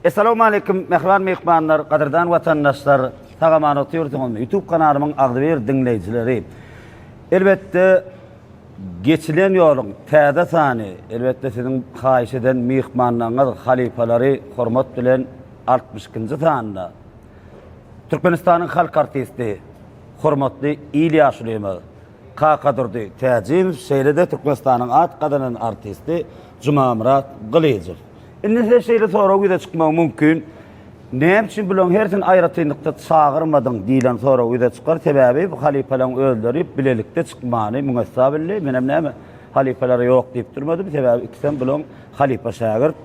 Essalawmaleýkim mähriban myhmanlar, gadyrdan watandaşlar, sag-aman otyrsyňyzmy? Youtube kanalymyň agzybir diňleýjileri. Elbetde, geçilen ýoluň täze sany, elbetde siziň haýyş eden myhmanlaryňyz, halypalary hormat bilen 62-nji sanyna Türkmenistanyň halk artisti, hormatly il ýaşulymyz Kakadurdy Täjimow, şeýle-de Türkmenistanyň at gazanan artisti Jumamyrat Gylyjow. Indi size şeýle sorag ýüze çykmagy mümkin, Näme üçin bularyň hersini aýratynlykda çagyrmadyň diýlen sorag ýüze çykar. Sebäbi bu halypalaryň özleri bilelikde çykmany müňessa bildi. Menem näme halypalara ýok diýip durmadym. Sebäbi ikisem bularyň halypa-şägirt.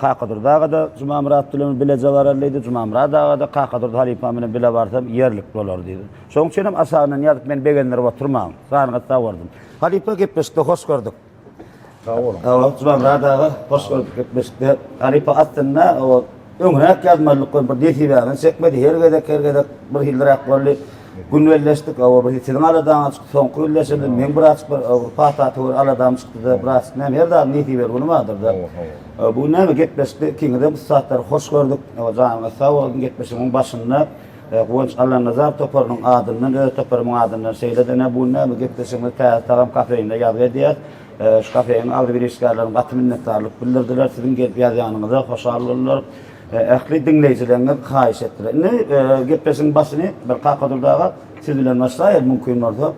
Kakadurdy aga-da Jumamyrat bilen bileje barar diýdi. Jumamyrat aga-da Kakadurdy halypa bilen bile barsam ýerlik bolar diýdi. Şonuň üçin hem aşagyndan ýazyp meni begendirip oturmaň. Janyňyz sag bolsun. Halypa gepleşikde hoş gördük. Sag boluň. Hawa, Jumamyrat aga, hoş gördük gepleşikde. Halypa aslynda o öňräk ýazmalyk bir nesibämiz çekmedi. Her gezek, her gezek bir hiliräk boldy. Gün belleşdik, hawa bir siziň aladaňyz çykdy, soňky belleşildi. Meň birazjyk bir pata töwir aladam çykdy-da, birazjyk näme her zadyň nesibeli güni bardyr-da. Bu gün näme gepleşikde ikiňizem ussatlary hoş gördük. Hawa, janyňyz sag bolsun. Gepleşigiň başynda Guwanç Allanazar toparynyň adyndan, öz toparymyň adyndan şeýle-de ne bu gün näme gepleşigimizi Täze Tagam kafeinde ýazgy edýäs. Şu kafeýiň agzybir işgärlerine gaty minnetdarlyk bildirdiler. Siziň gelip ýazýanyňyza hoşal boldular. Ähli diňleýjileriňiz haýyş etdiler. Indi gepleşigiň başyny bir Kakadurdy aga siz bilen başlaýaly mümkin bolsa.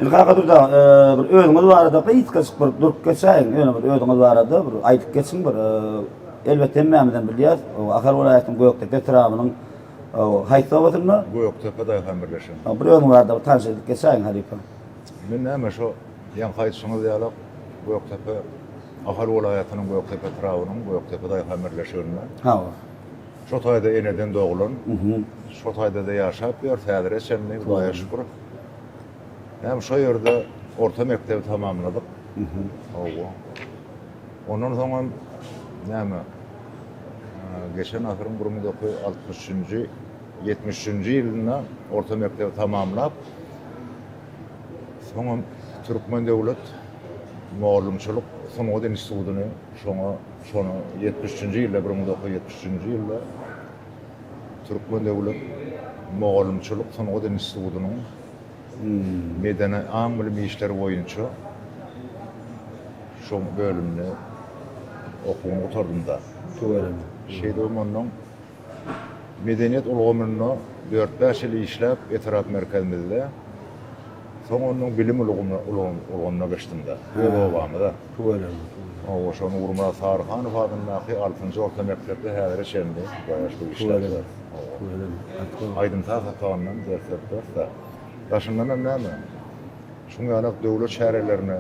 Indi Kakadurdy aga bir özüňiz barada gysgajyk bir durup geçäýiň. Ýöne bir özüňiz barada bir aýdyp geçiň bir. Elbetde hemmämizem bilýäs. Ahal welaýatynyň Gökdepe etrabynyň haýsy obasynda? Gökdepe daýhan birleşiginde. Bir özüňiz barada bir tanyş edip geçäýiň halypa. Men näme şo ýaňky aýdyşyňyz ýalak Gökdepe Ahal welaýatynyň Gökdepe etrabynyň Gökdepe daýhan birleşiginde. Hawa. Şo taýda eneden doglan. Şo taýda-da ýaşap ýörüs häzire çenli Hudaýa şükür. Näme şo ýerde orta mekdebi tamamladyk. Hawa. Ondan soňam näme geçen asyryň 1963-nji, 73-nji ýylynda orta mekdebi tamamlap, soňam Türkmen döwlet mugallymçylyk sungat institutyny şoňa şony 73-nji ýylda 1973-nji ýylda Türkmen döwlet mugallymçylyk sungat institutynyň medeni aň-bilim işleri boýunça Şoň bölüminde okuwyny gutardym-da. Tüweleme. Şeýdibem onnoň medeniýet ulgamynda dört-bäş ýyl işläp etrap merkezimizde, soň onnoň bilim ulgamyna geçdim-de, öz obamyza. Tüweleme. Hawa, şo Nurmyrat Saryhanow adyndaky altynjy orta mekdepde häzire çenli Hudaýa şükür işläp ýörün. Tüweleme. Aýdym-saz sapagyndan ders berip ýörüs-de. Daşyndanam näme, şuň ýalak döwlet çärelerine,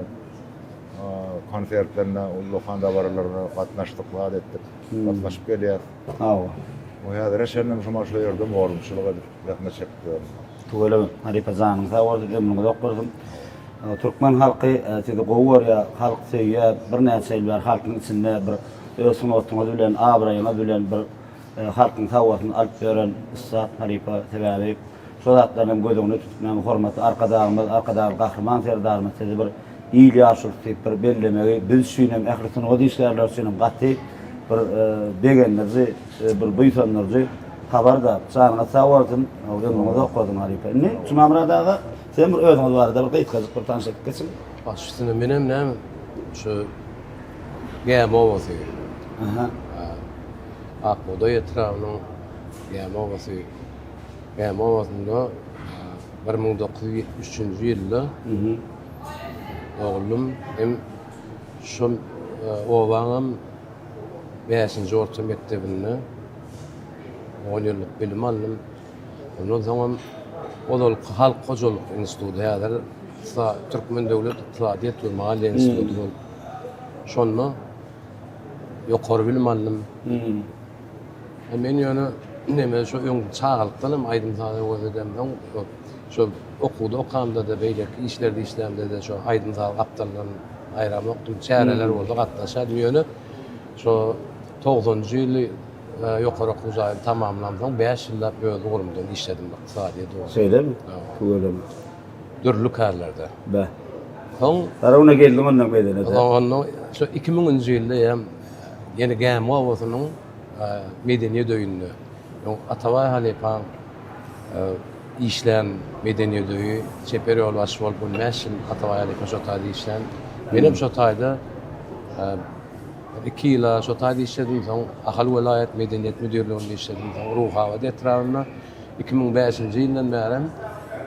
konsertlerine, ullakan dabaralaryna gatnaşdyk, zat etdik. Gatnaşyp gelýäs. Hawa. Bu häzire çenlem şuma şu ýerde mugallymçylyk edip zähmet çekip ýörün. Tüweleme, halypa janyň sag bolsun, ömrüň uzak bolsun. Türkmen halky sizi gowy görýär, halk söýýär. Birnäçe ýyl bäri halkyň içinde bir öz sungatyňyz bilen, abraýyňyz bilen bir halkyň sawgasyny alyp ýören ussat halypa. Sebäbi şo zatlary hem göz öňünde tutup, näme hormatly Arkadagymyz, Arkadagly Gahryman Serdarymyz sizi bir Il ýaşulusy diýip bir bellemegi biz üçin hem, ähli sungat işgärleri üçin hem gaty bir begendiriji, bir buýsandyryjy habar-da. Janyňyz sag bolsun, ömrüňiz uzak bolsun halypa. Indi Jumamyrat aga, sizem bir özüňiz barada bir gysgajyk bir tanyş edip geçiň. Baş üstüne menem näme şu Gämi obasy. Aha. Akbugdaý etrabynyň Gämi obasy. Gämi obasynda 1973-nji ýylda Oglum hem şol obaňam bäşinji orta mekdebinde on ýyllyk bilim aldym. Ondan soňam ozalky Halk hojalyk instituty, häzir Türkmen döwlet ykdysadyýet we maliýe instituty bolup, şonda ýokary bilim aldym. Men ýöne neme şo öň çagalykdan hem aýdym-saza höwes edemsoň, şo okuwda okamda-da, beýleki işlerde işlämde-de şo aýdym-sazy gapdaldan aýramokdym. Çäreler bolsa gatnaşardym. Ýöne şo togsanjy ýyly ýokary okuw jaýyny tamamlamsoň bäş ýyllap öz ugrumdan işledim, ykdysadyýet ugrunda. Şeýlemi? Tüweleme. Dürli kärlerde. Beh. Soň Garaguna geldiň ondan beýlene-de. Soň onda şo iki müňünji ýylda hem ýene Gämi obasynyň. Medeniýet öýünde. Öň Atabaý halypaň işlän Medeniýet öýi, çeper ýolbaşçy bolup on bäş ýyl Atabaý halypa şo taýda işlän. Menem şo taýda iki ýyl-a şo taýda işledim, soň Ahal welaýat Medeniýet müdirliginde işledim, soň Ruhabat etrabynda. 2005-nji ýyldan bärem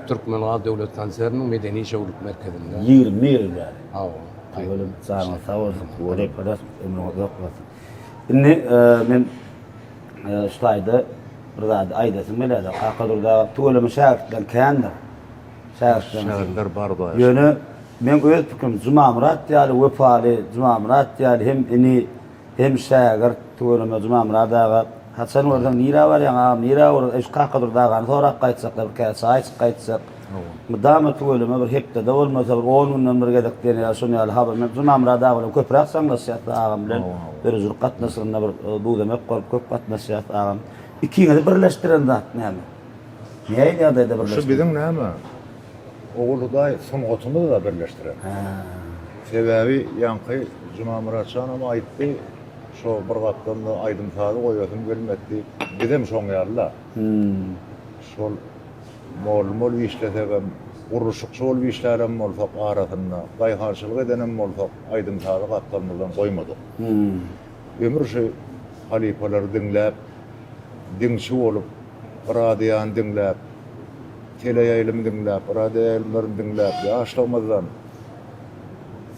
Türkmengaz döwlet konserniniň medeni işewürlik merkezinde. 20 ýyl bäri. Hawa. Tüweleme, janyňyz sag bolsun, halypalar, ömrüňiz uzak bolsun. Indi men şu taýda bir zady aýdasym gelýär-de, Kakadurdy aga, tüweleme şägirtleň kändir. Şägirtleň. Şägirtler bar Hudaýa şükür. Ýöne meň öz pikirim, Jumamyrat ýaly wepaly, Jumamyrat ýaly hem ini, hem şägirt, tüweleme Jumamyrat aga, haçan görseň nirä barýaň agam, nirä barýaň, eý şu Kakadurdy agany sorap gaýtjaklar, bir käse çaý içip gaýtjak. Mydama tüweleme bir hepdede bolmasa bir on günden bir gezek diýen ýaly şon ýaly habar. Men Jumamyrat aga bilen köpräk jaňlaşýas agam bilen. Döredijilik gatnaşygynda bir duz-emek bolup köp gatnaşýas agam. Ikiňizi birleşdiren zat näme? Nähili ýagdaýda birleşdi? Şu biziň näme, Ogul Hudaý sungatymyz-da birleşdiren. Sebäbi ýaňky Jumamyrat janam aýtdy, şo bir gapdalda aýdym-sazy goýasym gelmedi diýip, bizem şoň ýaly-da. Şol Mollum bolup işlesegem, gurluşykçy bolup işlärem bolsak arasynda, daýhançylyk edenem bolsak, aýdym-sazy gapdalymyzdan goýmadyk. Ömür şu halypalary diňläp, diňçi bolup, radiony diňläp, teleýaýlymy diňläp, radioýaýlymlaryny diňläp, ýaşlygymyzdan,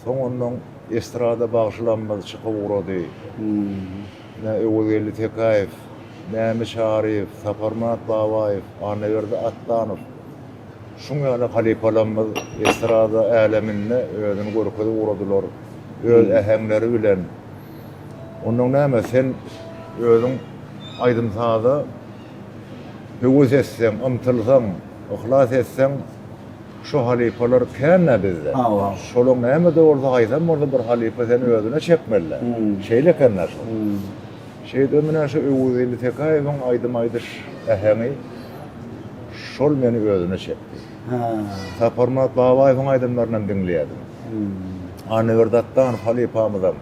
soň onnoň estrada bagşylamyz çykyp ugrady. Ine, Öwezgeldi Tekäýew, Mämi Çaryýew, Saparmyrat Babaýew, Annaberdi Atdanow, şuň ýaly halypalarymyz estrada äleminde özüni görkezip ugradylar, öz äheňleri bilen. Onnoň näme, sen özüň aýdym-saza höwes etseň, ymtylsaň, yhlas etseň, Şu halypalar kän-ä bizde. Şolaň näme-de bolsa, haýsam bolsa bir halypa seni özüne çekmeli-dä. Şeýle eken-dä şol. Şeýdibem menä şu Öwezgeldi Tekäýewiň aýdym aýdyş äheňi şol meni özüne çekdi. Saparmyrat Babaýewiň aýdymlarynam diňleýärdim. Annaberdi Atdanow halypamyzam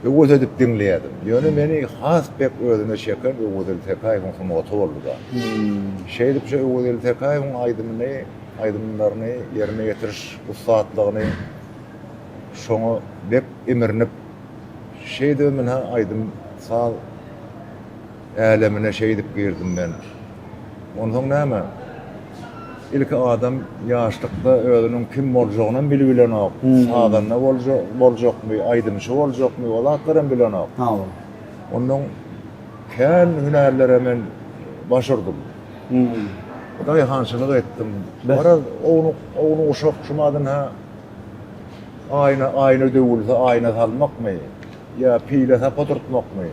höwes edip diňleýärdim. Ýöne meni has bek özüne çeken Öwezgeldi Tekäýewiň sungaty boldy-da. Şeýdip şu Öwezgeldi Tekäýewiň aýdymyny, aýdymlaryny ýerine ýetiriş ussatlygyny şoňa bek imrinip, şeýdibem ynha aýdym-saz älemine şeýdip girdim men. Onsoň näme? Ilki adam ýaşlykda özüniň kim boljagynam bilibilenok. Sazanda boljakmy, aýdymçy boljakmy, o zatlaram bilenok. Onnoň kän hünärlere men baş urdum. Daýhançylyk etdim. Garaz, ownuk, ownuk-uşak şumadyn-ha aýna, aýna döwülse aýna salmakmy? Ýa pile sap oturtmakmy?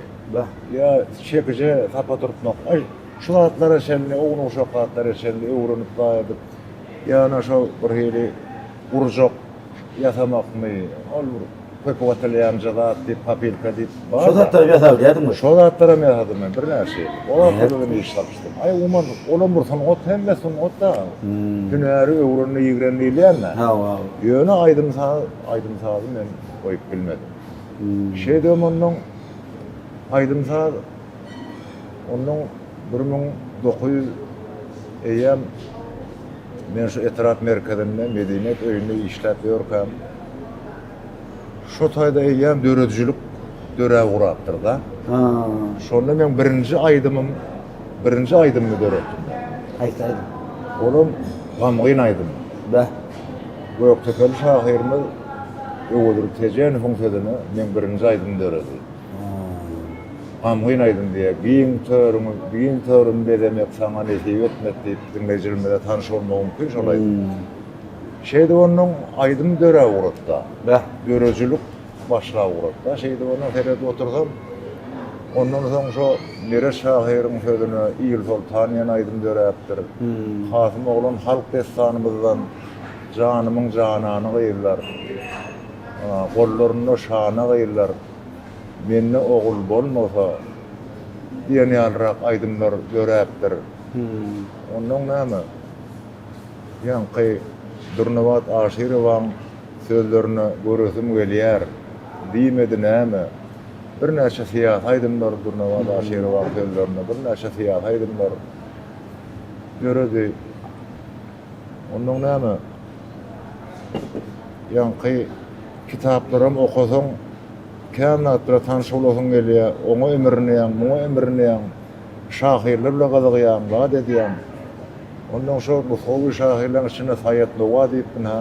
Ýa çekije sap oturtmak. Aý, şu zatlara çenli, ownuk-uşak zatlara çenli öwrenip gaýdyp, ýa-da şo bir hili gurjak ýasamakmy? Ol bir köpük atylýanja zat diýip, popilka diýip bar. Şo zatlaram ýasap bilýärdiňmi? Şo zatlaram ýasadym men birnäçe ýyl. O zatlardan hem iş tapyşdym. Aý, umuman, olam bir sungat, hemme sungat-da. Hünäri öwrenme ýigren diýilýän-dä. Hawa. Ýöne aýdym-saz, aýdym-sazy men goýup bilmedim. Şeýdibem onnoň aýdym-saz onnoň 1900 eýýäm men şu etrap merkezinde medeniýet öýünde işläp ýörkäm şo taýda eýýäm döredijilik döräp ugrapdyr-da. Şonda meň birinji aýdymym, birinji aýdymymy döretdim men. Haýsy aýdym? Olam Gamgyn aýdymy. Beh. Gökdepeli şahyrymyz Öwezguly Tejenowyň sözüne meň birinji aýdym döredi. Gamgyn aýdym diýýär. Giň törüňi, giň törümi bezemek saňa nesip etmedi diýip diňleýjilerimize tanyş bolmagy mümkin şol aýdym. Şeýdip onnoň aýdym döräp ugrady-da. Beh. Döredijilik başlap ugrady-da. Şeýdip onnoň seredip otursam, ondan soň şo Mereş şahyryň sözüne Il soltan diýen aýdym döräpdir. Kasym oglan halk dessanymyzdan Janymyň janany gyzlar, Gollarynda şana gyzlar, Mende ogul bolmasa diýen ýalyrak aýdymlar döräpdir. Onnoň näme, ýaňky Dürnabat Aşyrowaň sözlerine göresim gelýär diýmedi näme. Birnäçe syýasy aýdymlar Dürnabat Aşyrowaň sözlerinde birnäçe syýasy aýdymlar döredi. Onnoň näme? Ýaňky kitaplaram okasaň kän zatlara tanyş bolasyň gelýär. Oňa imrinýäň, muňa imrinýäň. Şahyrlar bilen gyzygýaň, zat edýäň. Onnoň şo nusgawy şahyrlaryň içinde Saýat Nowa diýip ynha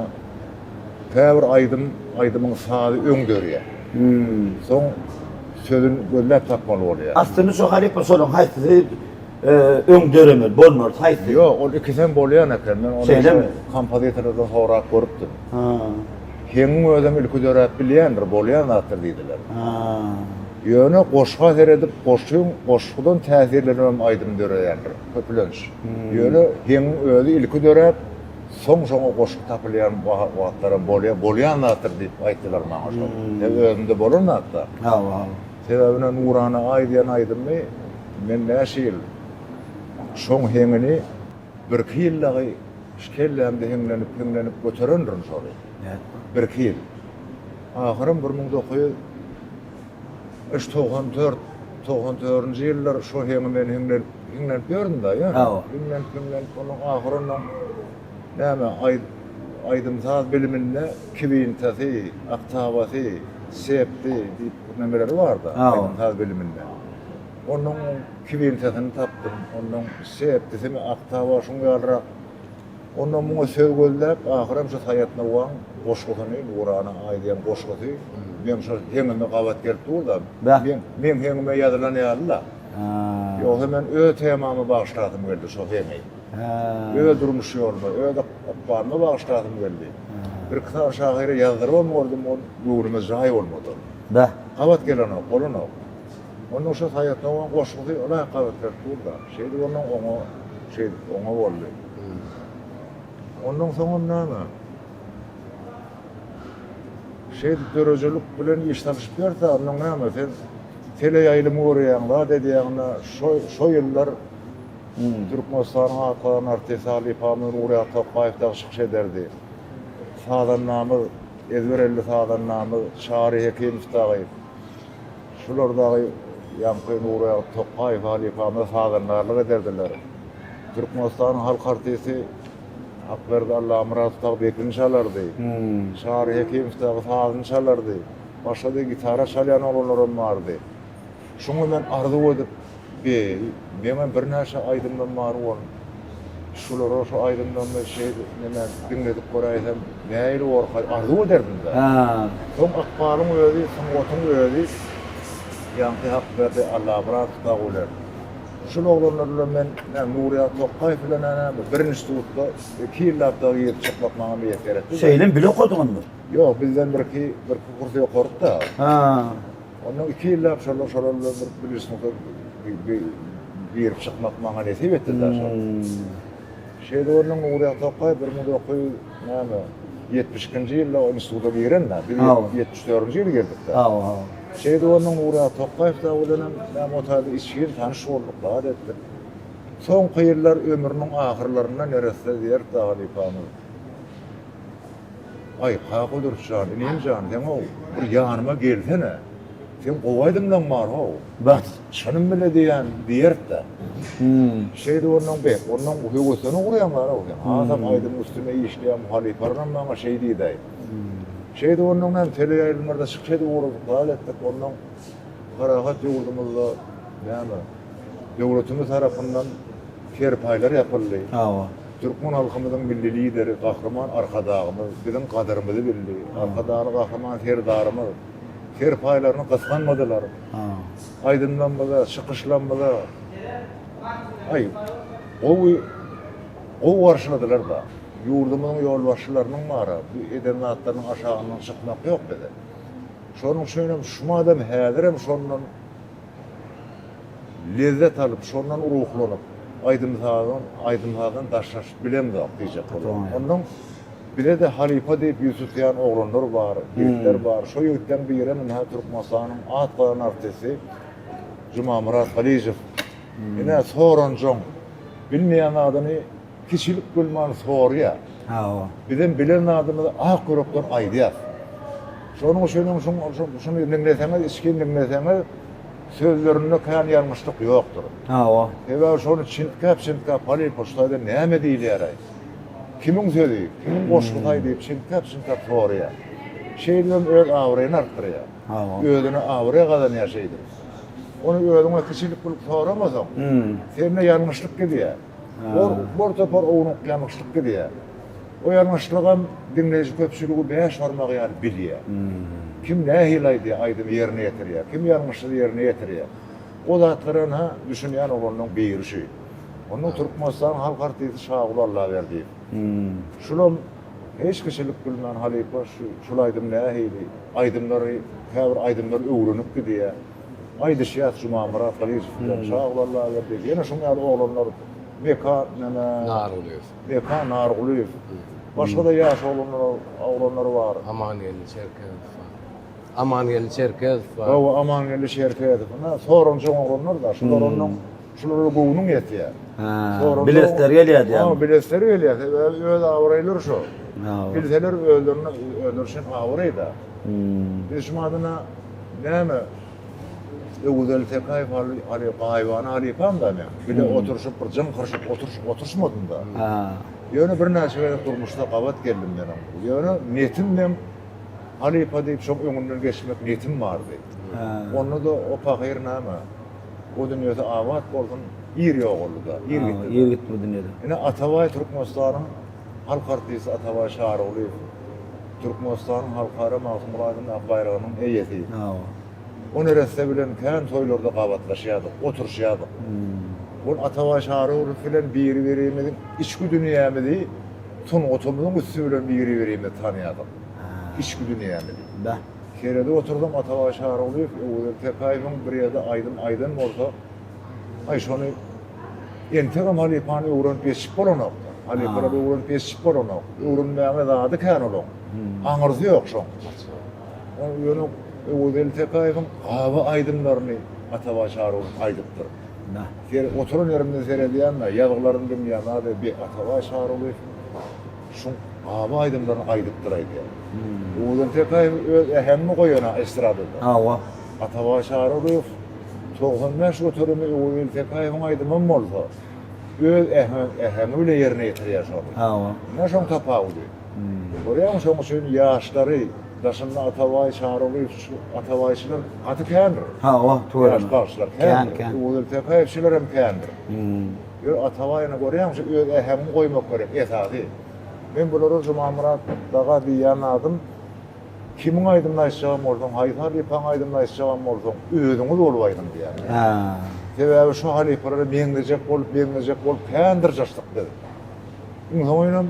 käbir aýdym, aýdymyň sazy öň dörýär. Soň sözüni gözläp tapmaly bolýar. Aslynda şo halypa şolaryň haýsysy öň döremeli, bolmaly, haýsy? Ýok, ol ikisem bolýan eken. Men ony Şeýlemi? kompozitorlardan sorap görüpdim. Ha. Heňiň özem ilki döräp bilýändir, bolýan zatdyr diýdiler. Ha. Ýöne goşga seredip, goşgyň, goşgudan täsirlenibem aýdym döreýändir, köplenç. Ýöne heňiň özi ilki döräp, soň şoňa goşgy tapylýan wagtlaram bolýar, bolýan zatdyr diýip aýtdylar maňa şol. Sebäbi özümde bolan zat-da. Hawa, hawa. Sebäbi ine Nurana aý diýen aýdymy men näçe ýyl şoň heňini birki ýyl dagy şu kellämde hiňlenip, hiňlenip göterendirin şony. Birki ýyl. Ahyrym 1994, 94-nji ýyllar şo heňi men hiňlenip, hiňlenip ýördüm-dä, ýöne. Hawa. Hiňlenip, hiňlenip, onuň ahyryndan näme, aýdym-saz biliminde kwintasy, oktawasy, septi diýip nämeleri bar-da, aýdym-saz biliminde. Onuň kwintasyny tapdym, onuň septisimi, oktawa şuň ýalyrak. Ondan muňa söz gözläp, ahyram şu Saýat Nowaň goşgusyny, Nurana aý diýen goşgusy meň şol heňime gabat gelip dur-da. Meň, meň heňime ýazylan ýaly-la. Ýogsa men öz temama bagyşlasym geldi şo heňi. Öz durmuş ýoluma, öz ykbalyma bagyşlasym geldi. Birki sany şahyra ýazdyrybam gördüm, ol göwnüme jaý bolmady. Gabat gelenok, bolanok. Ondan şo Saýat Nowaň goşgusy ylaýyk gabat gelip dur-da. Şeýdip ondan oňa, şeýdip oňa boldy. Ondan soňam näme? Şeýdip döredijilik bilen iş salyşyp ýörse, ondan näme? Sen teleýaýlym görýäň, zat edýäň-de, şo, şo ýyllar Türkmenistanyň at gazanan artisti halypamyz Nurýaz Tokgaýew dagy çykyş ederdi. Sazandamyz, ezber elli sazandamyz Çary Hekimow dagy. Şular dagy ýaňky Nurýagdy Tokgaýew halypamyza sazandarlyk ederdiler. Türkmenistanyň halk artisti Hakberdi Allamyradow dagy depini çalardy. Çary Hekimow dagy sazyny çalardy. Başga-da gitara çalýan oglanlaram bardy. Şuňa men arzuw edip, Be, meňem birnäçe aýdymlam bar ol. Şulara şu aýdymlarymy şeýdip neme diňledip göräýsem nähili borka arzuw ederdim-dä. Soň ykbalyň özi, sungatyň özi ýaňky Hakberdi Allamyradow dagy bilen, şul oglanlar bilen men nä Nurýagdy Tokgaýew bilen näme bir institutda iki ýyllap dagy girip çykmak maňa miýesser etdi. Şeýlem bile okadyňyzmy? Ýok, bizden birki birki kurs ýokaryk-da. Ondan iki ýyllap şolar şolar bilen bir bir instituta girip çykmak maňa nesip etdi-dä şol. Şeýdip ondan Nurýagdy Tokgaýew 1900 näme 72-nji ýylda o instituta giren-dä. Biz 74-nji ýyl girdik-dä. Şeýdip ondan Nurýagdy Tokgaýew dagy bilenem näme o taýda içgin tanyş bolduk, zat etdik. Soňky ýyllar ömrüniň ahyrlarynda neresse diýerdi halypamyz. Aý, Kakadurdy jan, inim jan, seň-ow, bir ýanyma gelsene. Seň gowy aýdymlaň bar-how. Bah. Çynym bile diýýän, diýerdi-dä. Şeýdip onnoň bek, onnoň höweslenip ugraýaň-la-ow sen. Hasam aýdymyň üstünde işleýäň, halypalaram maňa şeý diýdi-aý. Şeýdip onnoň näme, teleýaýlymlarda çykyş edip ugradyk, zat etdik. Onnoň parahat ýurdumyzda näme, döwletimiz tarapyndan serpaýlar ýapyldy. Hawa. Türkmen halkymyzyň Milli Lideri Gahryman Arkadagymyz biziň gadyrymyzy bildi. Arkadagly Gahryman Serdarymyz serpaýlaryny gysganmadylar. Aýdymlarymyza, çykyşlarymyza aý, gowy gowy garşyladylar-da. Ýurdumyzyň ýolbaşçylarynyň bar-a, bu eden zatlarynyň aşagyndan çykmak ýok bize. Şonuň üçinem şumadam häzirem şondan lezzet alyp, şondan ruhlanyp, aýdym-sazdan, aýdym-sazdan daşlaşyp bilemzok diýjek bolýan. Onnoň bize-de halypa diýip ýüz tutýan oglanlar bar, ýigitler bar. Şo ýigitleň birem ynha Türkmenistanyň at gazanan artisti Jumamyrat Gylyjow. Ine, soranjaň, bilmeýän zadyny kiçilik bilman sorýar. Hawa. Bizem bilen zadymyzy ak ýürekden aýdýas. Şonuň üçinem şuny diňleseňiz, içgin diňleseňiz, sözlerinde kän ýalňyşlyk ýokdur. Hawa. Sebäbi şony çintgäp-çintgäp halypa şu taýda näme diýilýär-aý? Kimiň sözi, kimiň goşgusy-aý diýip çintgäp-çintgäp soraýar. Şeýdibem öz abraýyny artdyrýar. Hawa. Özüne abraý gazanýar şeýdip. Ony özüňe kiçilik bilip soramasaň, sende ýalňyşlyk gidýär. Bor, bor topar ownuk ýalňyşlyk gidýär. O ýalňyşlygam diňleýji köpçüligi bäş barmagy ýaly bilýär. Kim nähili aýdýar, aýdymy ýerine ýetirýär, kim ýalňyşsyz ýerine ýetirýär. O zatlara ynha düşünýän oglanlaň biri şu. Onda Türkmenistanyň halk artisti Şaguly Allaberdiýew. Şulam hiç kişilik bilmän halypa şu şul aýdym nähili, aýdymlary käbir aýdymlary öwrenip gidýär. Aýdyşýas Jumamyrat Gylyjow bilen Şaguly Allaberdiýew ýene şuň ýaly oglanlar Mekan neme Nargulyýew. Mekan Nargulyýew. Başga-da ýaş oglanlar oglanlar bar. Amangeldi Çerkezow bar. Amangeldi Çerkezow bar. Hawa, Amangeldi Çerkezow. Ynha, soranjaň oglanlar-da. Şular onnoň, şulara göwnüň ýetýär. Hä, bilesleri gelýär diýýäňmi? Hawa, bilesleri gelýär. Sebäbi öz abraýlary şo. Bilseler özlerine, özleri üçin abraý-da. Biz şu madyna näme Öwezeli Tekäýew haly, haly, gaýybana halypam-da meň. Bile oturyşyp, bir jyňkyryşyp oturyşyp oturyşmadym-da. Ýöne birnäçe gezek durmuşda gabat geldim men oň. Ýöne netim meň Halypa diýip şoň öňünden geçmek netim bardy. Onda-da o pahyr näme, o dünýesi abat bolsun, ir ýogaldy-da, ir gitdi-de. Ir gitdi bu dünýeden. Ine Atabaý Türkmenistanyň halk artisti Atabaý Şarygulyýew, Türkmenistanyň Halkara Magtymguly adyndaky baýragynyň eýesi. O neresse bilen kän toýlarda gabatlaşýardyk, oturyşýardyk. Ol Atabaý Şarygulyýew bilen biri-birimiziň içki dünýämizi sungatymyzyň üsti bilen biri-birimizi tanýardyk. Içki dünýämizi. Beh. Seredip otursam Atabaý Şarygulyýew Öwezeli Tekäýewiň bir ýerde aýdym aýdan bolsa, aý şony entegem halypany öwrenip ýetişip bolanok-da. Halypalar öwrenip ýetişip bolanok. Öwrenmäge zady kän olaň. Aňyrsy ýok şoň. Ýöne Öwezeli Tekäýewiň gaba aýdymlaryny Atabaý Şarygulyýew aýdypdyr. Ser, oturan ýerimden seredýän-de, ýazgylaryny diňleýän zady bi Atabaý Şarygulyýew şuň gaba aýdymlaryny aýdypdyr aýdýar. Owadan Tekäýew öz äheňini goýan-a estradada. Hawa. Atabaý Şarygulyýew 95 göterimi Öwezeli Tekäýewiň aýdymam bolsa, öz äheň, äheňi bilen ýerine ýetirýär şony. Hawa. Ine şoň tapawudy. Görýäňmi, şoň üçin ýaşlary Daşynda Atabaý Çarygulyýew Atabaýçylar gaty kändir. Hawa, tüweleme. Ýaş bagşylar kändir. Kän, kän. Öwezeli Tekäýewçiler hem kändir. Ýöne Atabaýyny görýäňmi, şu öz äheňiňi goýmak gerek, esasy. Men bulara Jumamyrat daga diýýän zadym, kimiň aýdymyny aýtjagam bolsaň, haýsy halypaň aýdymyny aýtjagam bolsaň, özüňiz bolup aýdyň diýýän. Hä. Sebäbi şu halypalara meňzejek bolup, meňzejek bolup kän dyrjaşdyk biz. Iň soňunam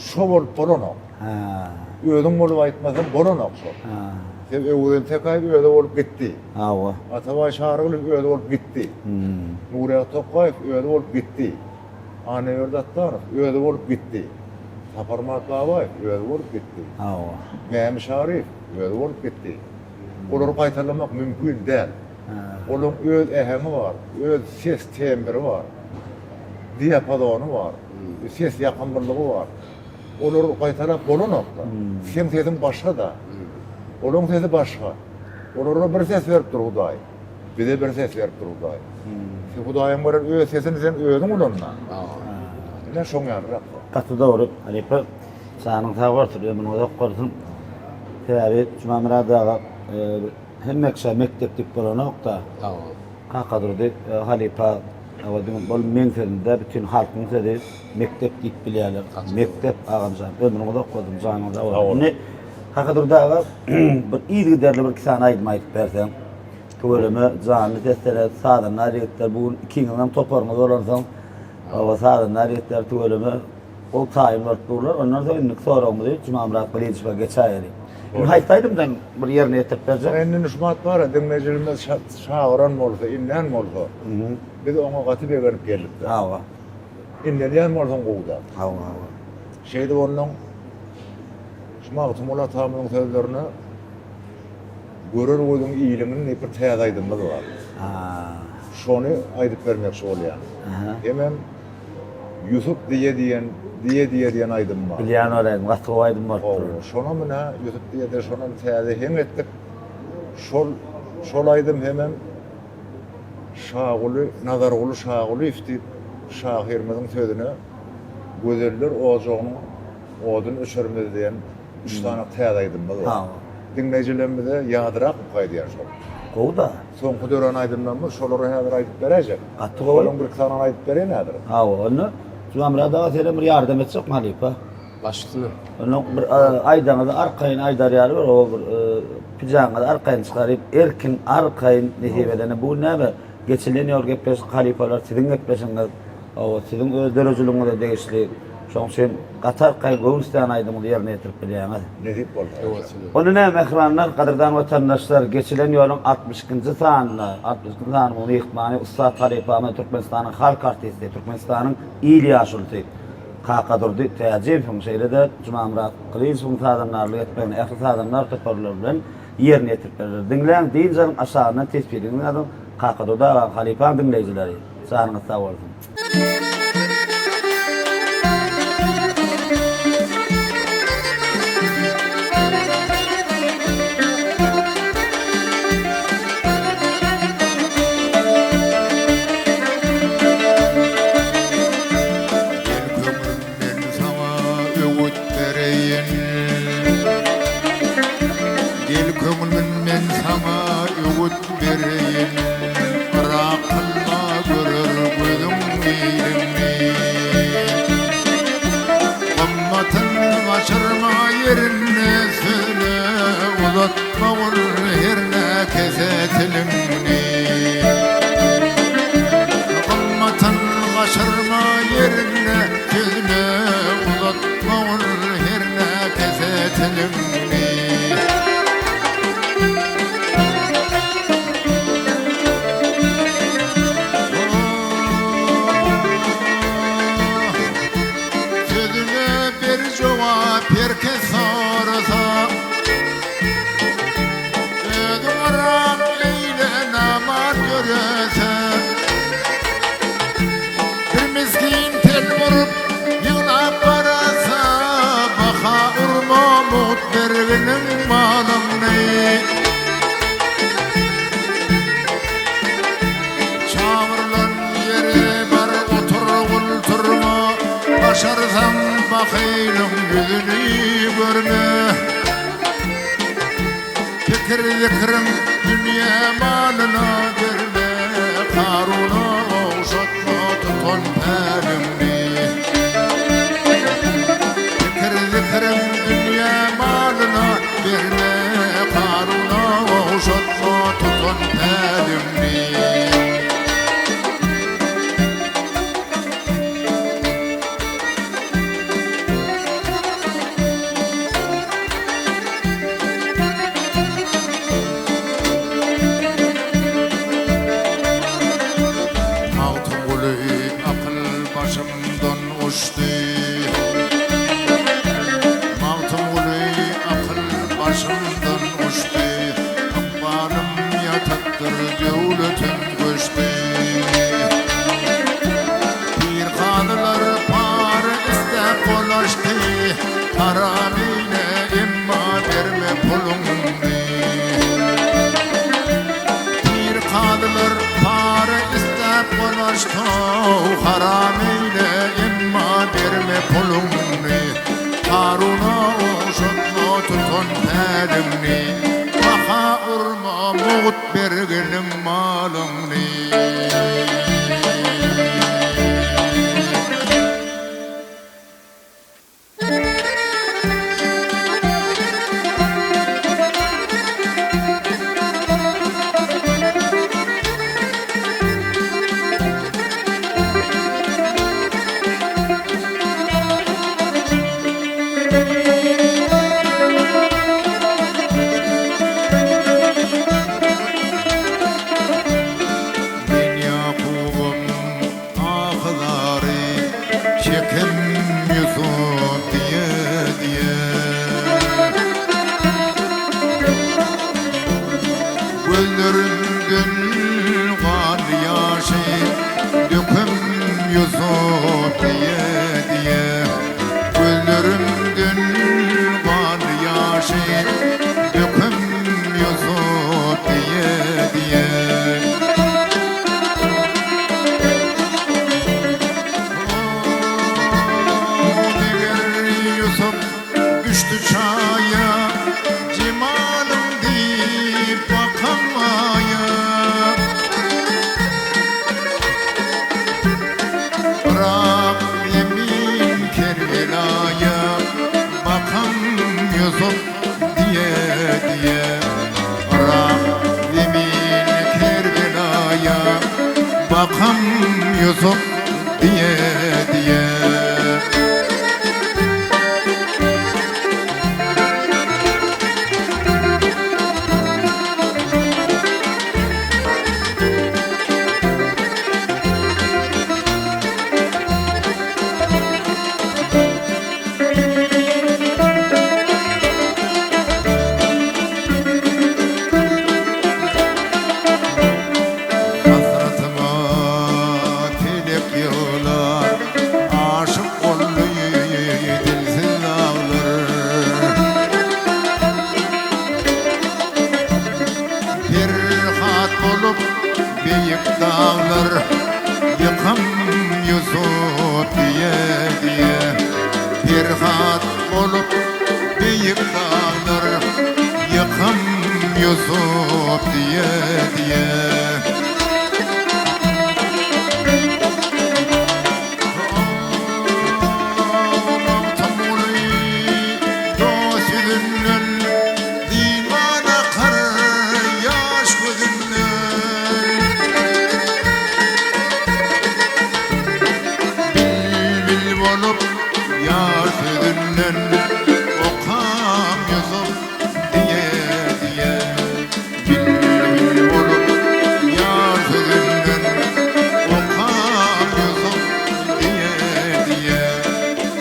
şo bolup bolanok. Hä. Özüň bolup aýtmasaň bolanok şol. Hä. Sen Öwezeli Tekäýew özi bolup gitdi. Hawa. Atabaý Şarygulyýew özi bolup gitdi. Nurýagdy Tokgaýew özi bolup gitdi. Annaberdi Atdanow özi bolup gitdi. Saparmyrat Babaýew özi bolup gitdi. Hawa. Mämi Şaryýew özi bolup gitdi. Olary gaýtalamak mümkin däl. Olaryň öz äheňi bar, öz ses tembri bar, diapazony bar, ses ýakymlylygy bar. Olary gaýtalap bolanok-da. Seň sesiň başga-da. Olaň sesi başga. Olara bir ses beripdir Hudaý. Bize bir ses beripdir Hudaý. Sen Hudaýyň beren öz sesini sen özüň ulan-da. Ine şoň ýalyrak. Gaty dogry, halypa. Janyň sag bolsun, ömrüň uzak bolsun. Sebäbi Jumamyrat aga hemme kişä mekdep diýip bolanok-da. Kakadurdy halypa Hawa diňe bol meň sözüm däl bütin halkyň sözi mekdep diýip bilýärler. Mekdep agamjan ömrüň uzak bolsun janyň sag bolsun. Indi Kakadurdy aga bir yzygiderli bir iki sany aýdym aýdyp berseň. Tüweleme janly sesler sazandar ýigitler bu gün ikiňiziňem toparyňyz bolansoň hawa sazandar ýigitler tüweleme Gowy taýyn bolup durlar. Ondan soň indiki soragymyzy Jumamyrat Gylyjowa geçäýeli. Indi haýsy aýdymdan bir ýerine ýetirip berjek? Indi şumat bar-a, diňleýjilerimiz çagyran bolsa, inlän bolsa, biz oňa gaty begenip geldik-dä. Hawa. Inlenýän bolsaň gowy-da. Hawa, hawa. Şeýdip onnoň şu Magtymguly atamyzyň sözlerine Görer gözüň iliňini diýip bir täze aýdymymyz bar. Şony aýdyp bermekçi bolýan. Hemem. Ýusup diýe diýen, diýe diýe diýen aýdym bar. Bilýän ol aýdym, gaty gowy aýdym bolupdyr. Hawa, şonam ine Ýusup diýe-de şonam täze heň etdik. Şol, şol aýdym hemem Şaguly, Nazarguly Şagulyýew diýip şahyrymyzyň sözüne Gözeller ojagynyň oduny öçürmez diýen üç sany täze aýdymymyz bar. Hawa. Diňleýjilerimize ýadyrakmyka aýdýan şol. Gowy-da. Soňky dörän aýdymlarymyz şolary häzir aýdyp beräýjek. Gaty gowy. Şolaryň bir-iki sanyny aýdyp bereýin häzir. Hawa, onda Jumamyrat aga senem bir ýardam etjekmi halypa? Baş üstüne. Onda bir aýdaňyzy arkaýyn aýdar ýaly bir o bir pijaňyzy arkaýyn çykaryp, erkin, arkaýyn nesip edende bu gün näme geçilen ýol gepleşik halypalar siziň gepleşigiňiz. Hawa, siziň öz döredijiligiňize degişli. Şonuň üçin gaty arkaýyn göwün islän aýdymyňyzy ýerine ýetirip bilýäňiz. Nesip bolsa. Onda näme, mähribanlar, gadyrdan watandaşlar, geçilen ýoluň 62-nji sanynda, 62-nji sanynyň myhmany ussat halypamyz, Türkmenistanyň halk artisti, Türkmenistanyň il ýaşulusy Kakadurdy Täjiýewiň, şeýle-de Jumamyrat Gylyjowyň sazandarlyk etmeginde ähli sazandar toparlary bilen ýerine ýetirip berler. Diňläň, dynç alyň, aşagyndan teswiriňizi ýazyň, Kakadurdy agaň, halypaň diňleýjileri! Janyňyz sag bolsun. Gel köňlüm men saňa öwüt bereýin Gel köňlüm men saňa öwüt bereýin Yrak kylma görer gözüň iliňi Gymmatyn gaçyrma ýerinde söýle Uzatma ol herne kese tiliňi Gymmatyn gaçyrma ýerinde söýle Uzatma ol herne kese tiliňi. Sözüne ber jogap her kes sorasa, Özüň yrak eýle namart ýörese. Bir misgin telmuryp ýyglap garasa, Baha urma mugt berginiň malyny. Çagyrylan ýere bar otur gulturma, Başarsaň bahylyň ýüzüni görme. Pikir-zikriň dünýe malyna berme, Karuna ogşatma tutan päliňni. Pikir-zikriň dünýe malyna berme, Karuna ogşatma tutan päliňni. Magtymguly akyl başymdan uçdy. Magtymguly akyl başymdan uçdy. Ykbalym ýatakdyr, döwletim göçdi. Pir kazylar para isläp golaşdy, Haram eýle, emma berme puluňny. Pir kazylar para isläp golaşdy, Haram eýle, emma berme puluňny. Karuna ogşatma tutan päliňni, Baha urma mugt berginiň malyňny. diýe Yrak zemin Kerbelaýa Bakam Ýusup diýe diýe. Hasratyma pelek ýyglar, Aşyk boldy dilsiz daglar. Perhat bolup beýik daglar, Ýykam Ýusup diýe-diýe. Perhat bolup beýik daglar, Ýykam Ýusup diýe-diýe. Magtymguly dost ýüzünden Diwan akar ýaş gözünden. Bilbil bolup ýar sözünden Okam Ýusup diýe-diýe. Bilbil bolup ýar sözünden Okam Ýusup diýe-diýe.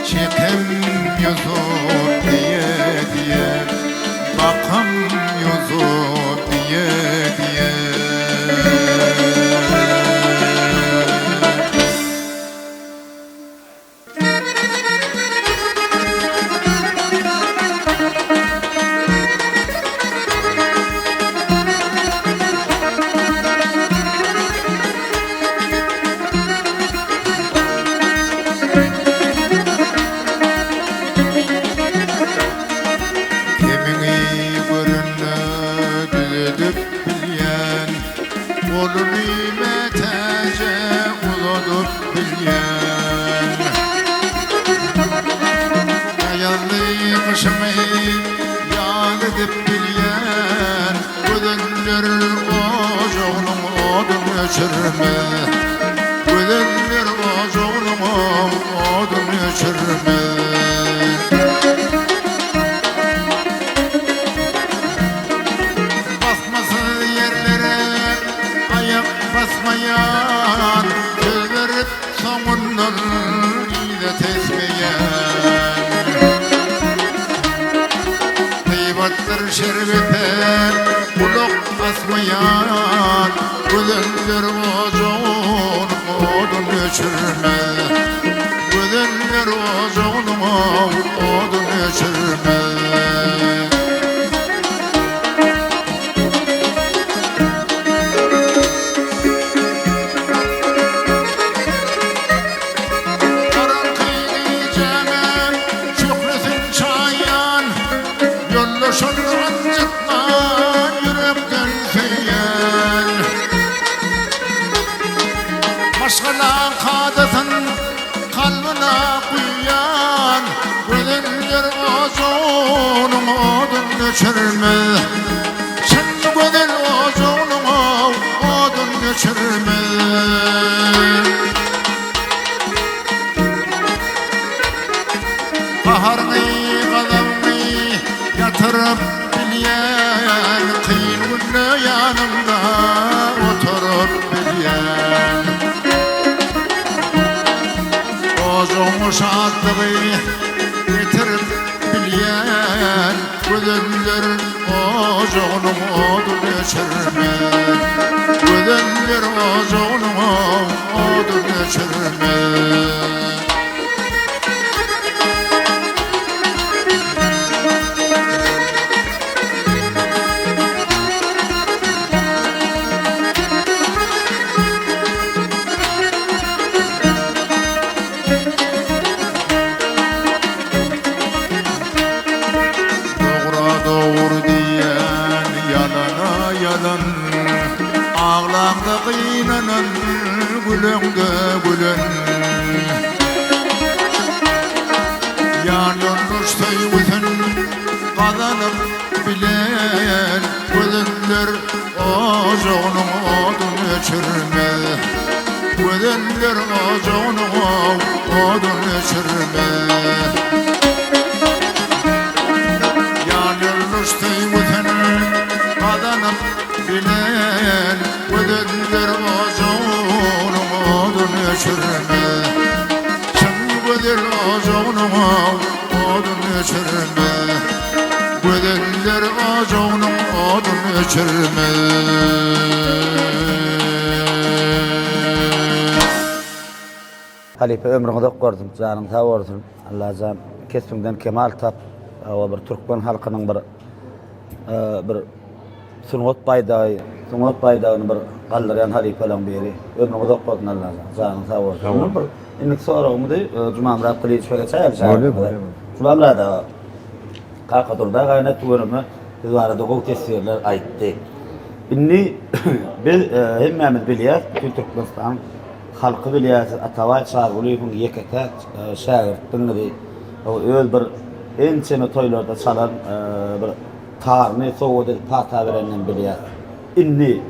Çekem Ýusup diýe-diýe. Bakam Ýusup diýe-diýe. Kemiňi görende düzedip bilýän, Goluny mätäje uzadyp bilýän. Aýazly gyşyňy ýaz edip bilýän, Gözeller ojagynyň odun öçürmez. Gözeller ojagynyň odun öçürmez. Basmasyz ýerlere aýak basmaýan, Söz berip soňundan yza tesmeýän. Gybatdyr şerbete gulak asmaýan, Gözeller ojagynyň odun öçürmez. Gözeller ojagynyň odun öçürmez. Garaňky gijäňem şöhlesin çaýýan, Ýoldaşyn ynjytman ýürekden söýýän. Maşgalaň kadasyn kalbyna guýýan, Gözeller ojagynyň odun öçürmez. Çyn gözel ojagynyň odun öçürmez. Gaharyňy, gazabyňy ýatyryp bilýän, Kyn günde ýanyňda oturyp bilýän. Ojagyňa şatlygy getirip bilýän, Gözeller ojagynyň oduny öçürmez. Gözeller ojagynyň oduny öçürmez. Dogra dogry diýýän, ýalana ýalan. Aglaňda gynanan, güleňde gülen. Ýan ýoldaş söýgüsin gazanyp bilen. bilen Gözeller ojagynyň oduny öçürmez Gözeller ojagynyň oduny öçürmez Ýan ýoldaş söýgüsini gazanyp bilen Gözeller ojagynyň oduny öçürmez Çyn gözel ojagynyň oduny öçürmez Gözeller ojagynyň oduny öçürmez. Halypa ömrüň uzak bolsun, janyň sag bolsun. Allajan kesbiňden kemal tap. Hawa bir türkmen halkynyň bir bir sungat baýdagy, sungat baýdagyny bir galdyrýan halypalaryň biri. Ömrüň uzak bolsun Allajan, janyň sag bolsun. Sag bol. Bir indiki soragymyzy Jumamyrat Gylyjowa geçäýeli. Bolýar, bolýar. Jumamyrat aga, Kakadurdy aga ine tüweleme siz barada gowy teswirler aýtdy. Indi biz hemmämiz bilýäris, bütin Türkmenistanyň Halky bilýär, siz Atabaý Çarygulyýewiň ýeke-täk şägirtdiňizi, öz bir ençeme toýlarda çalan bir taryny sowgat edip pata bereninem bilýär. Indi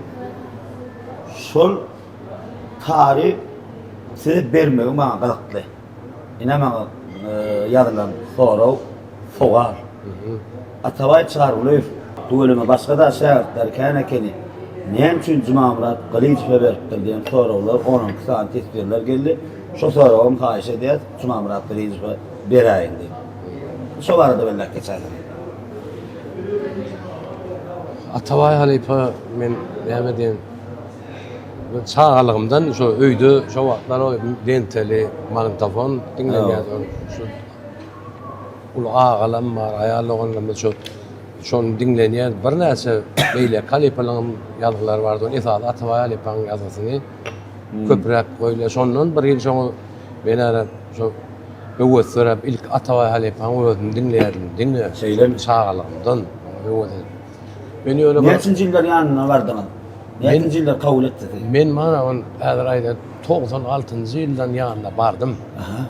şol tary size bermegi maňa gyzykly. Ine maňa ýazylan sorag, sowal. Atabaý Çarygulyýew tüweleme başga-da şägirtleri kän ekeni, näme üçin Jumamyrat Gylyjowa beripdir diýen soraglar, on-onki sany teswirler geldi. Şo soragam haýyş edýäs, Jumamyrat Gylyjowa beräýiň diýip. Şo barada belläp geçäýseňiz. Atabaý halypa men näme diýen, çagalygymdan şo öýde şo wagtlar o lenteli magnitofon diňlenýärdi. Şu Uly agalam bar, aýal doganlarymyz şo şony diňlenýär. Birnäçe beýleki halypalaryň ýazgylary bardy. Ony esasy Atabaý halypaň ýazgysyny köpräk goýulýar. Şondan bir ýyl şoňa men ara şo höwes döräp ilki Atabaý halypaň özüni diňleýärdim. Diňe Şeýlemi? Çagalygymdan höwes edip. Men ýöne bir Näçinji ýyllar ýanyna bardyňyz? Näçinji ýyllar kabul etdi sizi? Men mana ol häzir aýdan 96-njy ýyldan ýanyna bardym. Aha.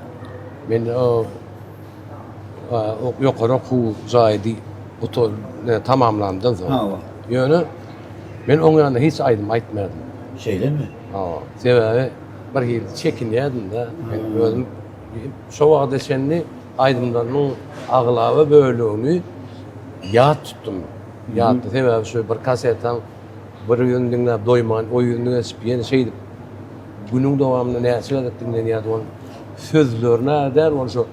Men o ýokary okuw jaýy gutar tamamlandan soň. Hawa. Ýöne men oň ýanynda hiç aýdym aýtmadym. Şeýlemi? Hawa. Sebäbi bir hili çekinýärdim-de. Men özüm şo wagta çenli aýdymlarymyň aglaba bölegini ýat tutdum. Ýatda sebäbi şu bir kasetaň bir ýüzüni diňläp doýman, o ýüzüni geçip ýene şeýdip günüň dowamynda näçe gezek diňlenýärdi ol. Sözlerine däl ol şo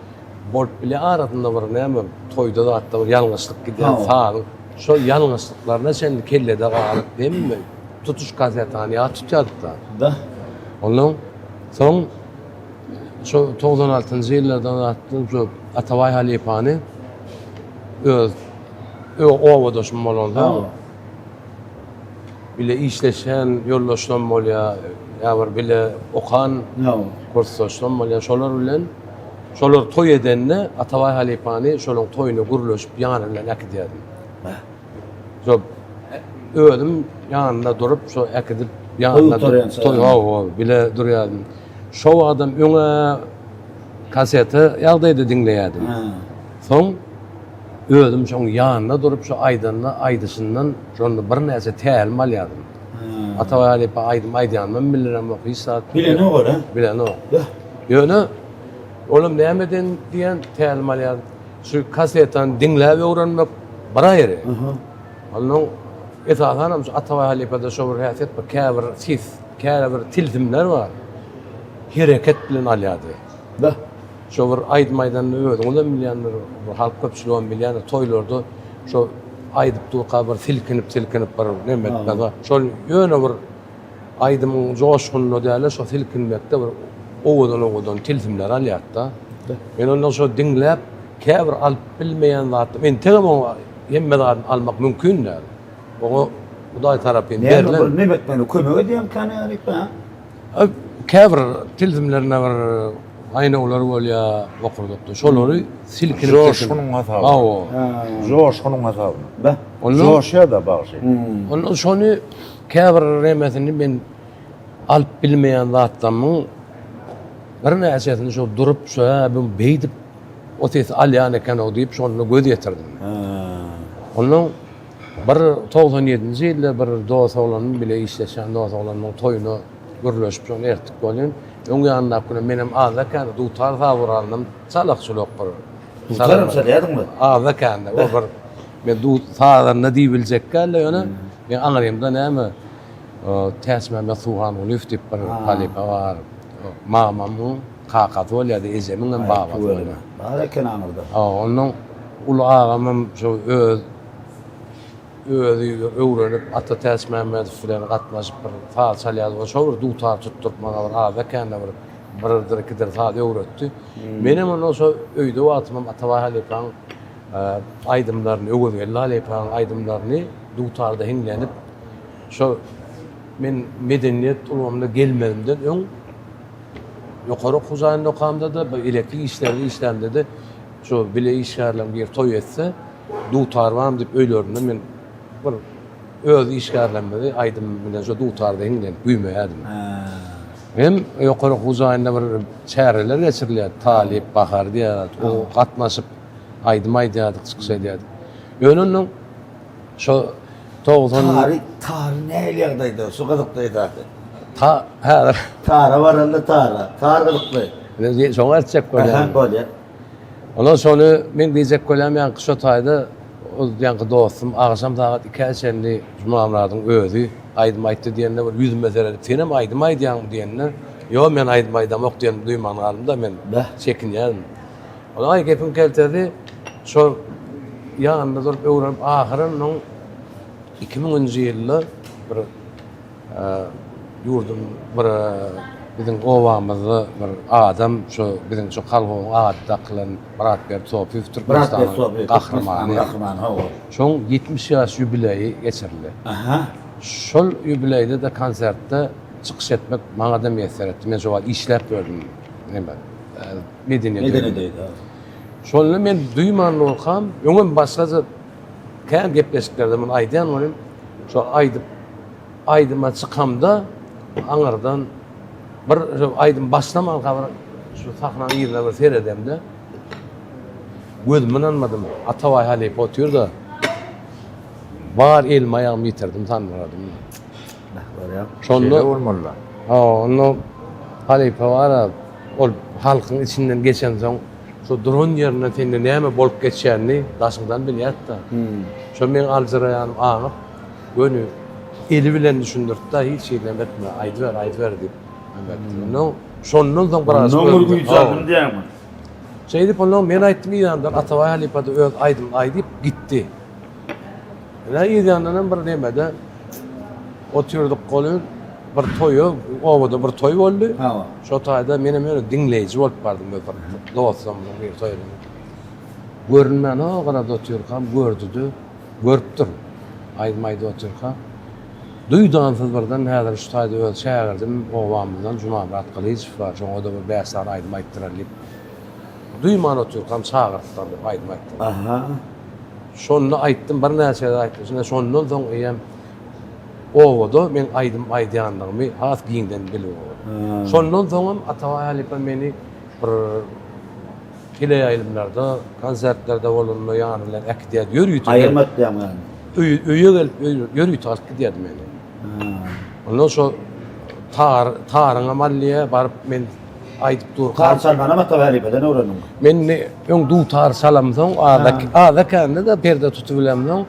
bolup bilýär arasynda bir näme toýda zatda bir ýalňyşlyk gidýär sazyň şol ýalňyşlyklaryna çenli kellede galyp hemme tutuş kasetany ýat tutýardyk-da. Da. Ondan soň şo 96-njy ýyllardan zatdan şo Atabaý halypany öz obadaşym bolansoň Bile işleşen ýoldaşlam bolýar, ýa bir bile okan kursdaşlam bolýar. Şolar bilen şolar toý edende Atabaý halypany şolaryň toýuna gürleşip ýany bilen äkidýärdim. Şo özüm ýanynda durup şo äkidip ýanynda toý hawa bile durýardym. Şo wagtam öňe kaseta ýagdaýda diňleýärdim. Soň Özüm şoň ýanynda durup şo aýdanda aýdyşyndan şonda birnäçe tälim alýardym. Atabaý halypa aýdym aýdýanynam bildiremok hiç zat. Bilenok ol-a. Bilenok. Ýöne olam nämeden diýen tälim alýardym. Şu kasetany diňläp öwrenmek bir aýry. Onnoň esasanam şu Atabaý halypada şo bir häsiýet bar, käbir ses, käbir tilsimler bar. Hereket bilen alýardy. Şo bir aýdym aýdanda özüňizem bilýändir, bir halk köpçüligem bilýändir, toýlarda şo aýdyp durka bir silkinip-silkinip bir neme etmez. Şol ýöne bir aýdymyň joşgunyna däl-de, şo silkinmekde bir owadan-owadan tilsimler alýardy-da. Men ondan şo diňläp, käbir alyp bilmeýän zatlarym, entegem oňa hemme zadyny almak mümkin däl. Oňa Hudaý tarapyn berlen. Näme bir neme etmäne kömek edýärmikä nälik-ä? Käbir tilsimlerinde bir aýnawlar bolýar bokurdakda. Şolary silkinip Joşgunyň hasabyna. Hawa. Joşgunyň hasabyna. Be. Joşýar-da bagşy. Ondan şony käbir nemesini men alyp bilmeýän zatlarymyň birnäçesini şo durup şo hä bu beýdip o sesi alýan eken-ow diýip şonda göz ýetirdim. Ondan. Bir 97-nji ýylda bir dos oglanym bile işleşýän dos oglanymyň toýuna gürleşip şony ertdik welin, öň ýanyndaky günem menem azda-kände dutar saz guralynam çalak-çulak bir. Dutaram çalýardyňmy? Azda-kände o bir men dut sazanda diýibiljek däl-de ýöne men aňrymda näme Täçmämmet Suhangulyýew diýip bir halypa bar. Mamamyň kakasy bolýardy, ejemiň hem babasy bolýar. Bar eken aňyrda. Ondan uly agamam şo öz özi öwrenip Ata Täçmämmedow bilen gatnaşyp bir saz çalýardy. Ol şo bir dutar tutduryp maňa bir azda-kände bir birdir ikidir saz öwretdi. Menem ondan şo öýde wagtymam Atabaý halypaň aýdymlaryny, Öwezgeldi halypaň aýdymlaryny dutarda hiňlenip Şo men medeniýet ulgamyna gelmezimden öň ýokary okuw jaýynda okamda-da, bu elektrik işlerinde işlämde-de şo bile işgärleriň biri toý etse, dutar barmy diýip öýlerinde men bir öz işgärlerimizi aýdym bilen şo dutarda hiňlenip güýmeýärdim. Hem ýokary okuw jaýynda bir çäreler geçirilýärdi, Talyp bahary diýýärdi, o gatnaşyp aýdym aýdýardyk, çykyş edýärdik. Ýöne ondan şo 90 Tary, tary nähili ýagdaýda? Şu gyzykly esasy. Ta häzir. Tara baranda tara. Tar gyzykly. Men şoňa aýtjak bolýan. Aha, bolýar. Ondan şony men diýjek bolýan ýaňky şo taýda ol ýaňky dostum agşam sagat ikä çenli Jumamyradyň özi aýdym aýtdy diýende bir ýüzüme seredip senem aýdym aýdýaňmy diýende ýok men aýdym aýdamok diýenimi duýman galdym-da men çekinýärdim. Aý gepiň keltesi şol ýanynda durup öwrenip ahyry onuň 2000-nji ýylda bir ýurduň bir biziň obamyzda bir adam şo biziň şo kolhozyň ady dakylan Myratberdi Sopyýew Türkmenistanyň gahrymany. Gahrymany hawa. Şoň 70 ýaş ýubileýi geçirildi. Aha. Şol ýubileýde-de konsertde çykyş etmek maňa-da miýesser etdi. Men şo wagt işläp ýördüm. Neme Medeniýet Medeniýet öýi. Şonda men duýman durkam, öňem başgaça kän gepleşiklerde muny aýdýan welin, şo aýdyp aýdyma çykamda aňyrdan bir şo aýdym başlamanka bir şu sahnanyň yzyna bir seredemde gözüme ynanmadym. Atabaý halypa otyr-da. Bar elimi aýagymy ýitirdim sandyradym. Şonda Şeýle bolmaly-da. Hawa, onda halypa bar-a, ol halkyň içinden geçensoň, şo duran ýerinden sende näme bolup geçýänini daşyňdan bilýär-de. Şo meň aljyraýanym aňyp, göni eli bilen düşündirdi-de, hiç hili neme etme, aýdyber, aýdyber diýip. Ondan şondan soň biraz Ondan bir güýç aldym diýýäňmi? Şeýdip ondan men aýtdym yzandan Atabaý halypa-da öz aýdymyny aýdyp gitdi. Ine yz ýanyndan bir nemede otyrdyk welin bir toýa, obada bir toý boldy. Hawa. Şo taýda menem ýöne diňleýji bolup bardym bir dostlarymyň bir toýuna. Görünmän o gyrada otyrkam gördü-de, görüpdir. Aýdym aýdyp otyrka. Duýdansyz birden häzir şu taýda öz şägirdim obamyzdan Jumamyrat Gylyjow bar, şoňa-da bir bäş sany aýdym aýtdyrar diýip, duýman otyrkam çagyrtdylar diýip aýdym aýtdym. Aha. Şonda aýtdym, birnäçe gezek aýtdym. Şunda şondan soň eýýäm obada meň aýdym aýdýanlygymy has giňden bilip ugrady. Şondan soňam Atabaý halypa meni bir teleýaýlymlarda, konsertlerde bolanda ýany bilen äkidýärdi. Ýörite gelip. Aýyrmady diýýäň ýagny. Öýe gelip, ýörite alyp gidýärdi meni. Ondan şo tar, taryňam alýar, baryp men aýdyp durkam. Tar çalmanam Atabaý halypadan öwrendiň. Men indi öň dutar çalamsoň, azda-kände-de perde tutubilemsoň,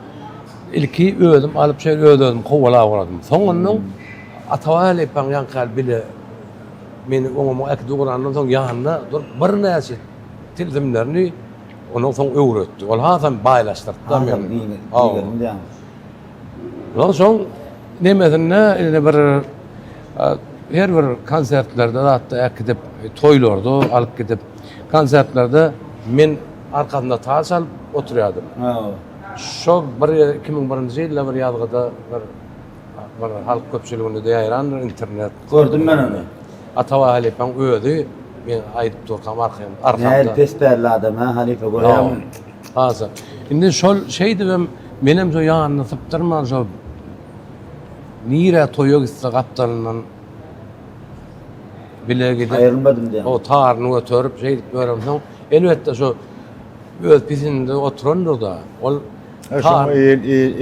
ilki özüm alyp şeýle öz-özümi kowalap ugradym. Soň onnoň Atabaý halypaň ýaňky ýaly bile meni oňa-muňa äkidip ugrandan soň ýanynda durup birnäçe tilsimlerini ondan soň öwretdi. Ol hasam baýlaşdyrdy-da meni. Hasam giňeldi diýýäňmi? Ondan soň nemesinde indi bir her bir konsertlerde zatda äkidip, toýlarda alyp gidip, konsertlerde men arkasynda tar çalyp oturýardym. Şo bir 2001-nji ýylda bir ýazgyda bir bir halk köpçüliginde-de ýaýrandyr internet. Gördüm men ony. Atabaý halypaň özi men aýdyp durkam arkam arkamda. Nähili pespälli adam ha halypa görýäňmi? Haza. Indi şol şeýdibem menem şo ýanyny sypdyrman şo nirä toýa gitse gapdalyndan bile gidip Aýrylmadym diýýäň. O taryny göterip şeýdip ýöremsoň elbetde şo öz pisindinde oturandyr-da. Ol. Şoňa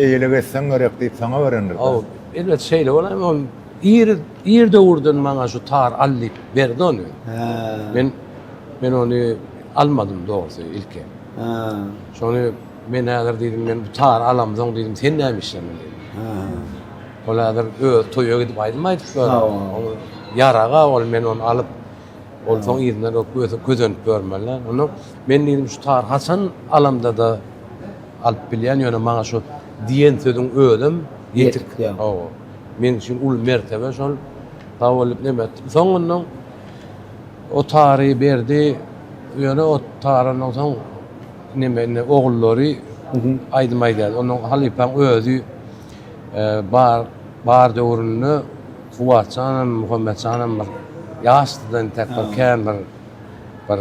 eýelik etseň gerek diýip saňa berendir. Hawa, elbet şeýle bolar. Ol ir ir döwürden maňa şu tar al diýip berdi ony. Men men ony almadym dogrusy ilki. Şony men häzir diýdim, men bu tary alamsoň diýdim, sen näme işlemeli diýdim. Ol häzir öz toýa gidip aýdym aýdyp ýör. Ol ýaraga ol men ony alyp ol soň yzyndan közenip ýörmeli. Onda men diýdim şu tary haçan alamda-da alyp bilýän, ýöne maňa şu diýen sözüň özem ýetik. Hawa. Meň üçin uly mertebe şol. Sag bol diýip neme etdim. Soň ondan o tary berdi. Ýöne o tar ondan soň neme indi ogullary aýdym aýdýardy. Ondan halypaň özi bar bar döwründe Kuwwatjanam, Muhammetjanam bir ýaşdydan entek bir kän bir bir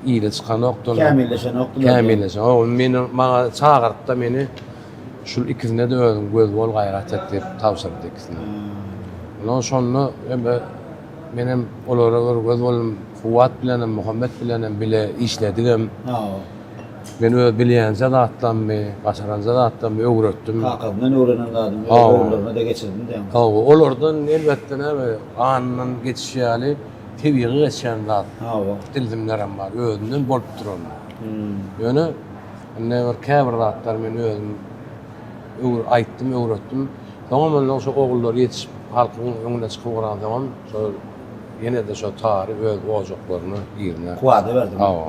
ile çykanokdy. Kämilleşenokdylar. Kämilleşen. O meni maňa çagyrypda meni şul ikisine-de özüň göz bol gaýrat et diýip tabşyrdy ikisine. Ondan şonda menem olara bir göz boldum. Kuwwat bilenem, Muhammet bilenem bile işledigem. Men öz bilýänje zatlarymy, başaranja zatlarymy öwretdim. Kakasyndan öwrenen zadyny öz ogullaryna-da geçirdim diýýäň. Hawa, olardan elbetde näme, ganyndan geçişi ýaly tebigy geçýän zat, tilsimlerem bar, özünden bolup duran. Ýöne indi bir käbir zatlary men özüm aýtdym, öwretdim. Soňam ondan şo ogullar ýetişip halkyň öňüne çykyp ugransoňam şo ýene-de şo tary öz ojaklaryna, ýerine. Kuwwada berdim. Hawa.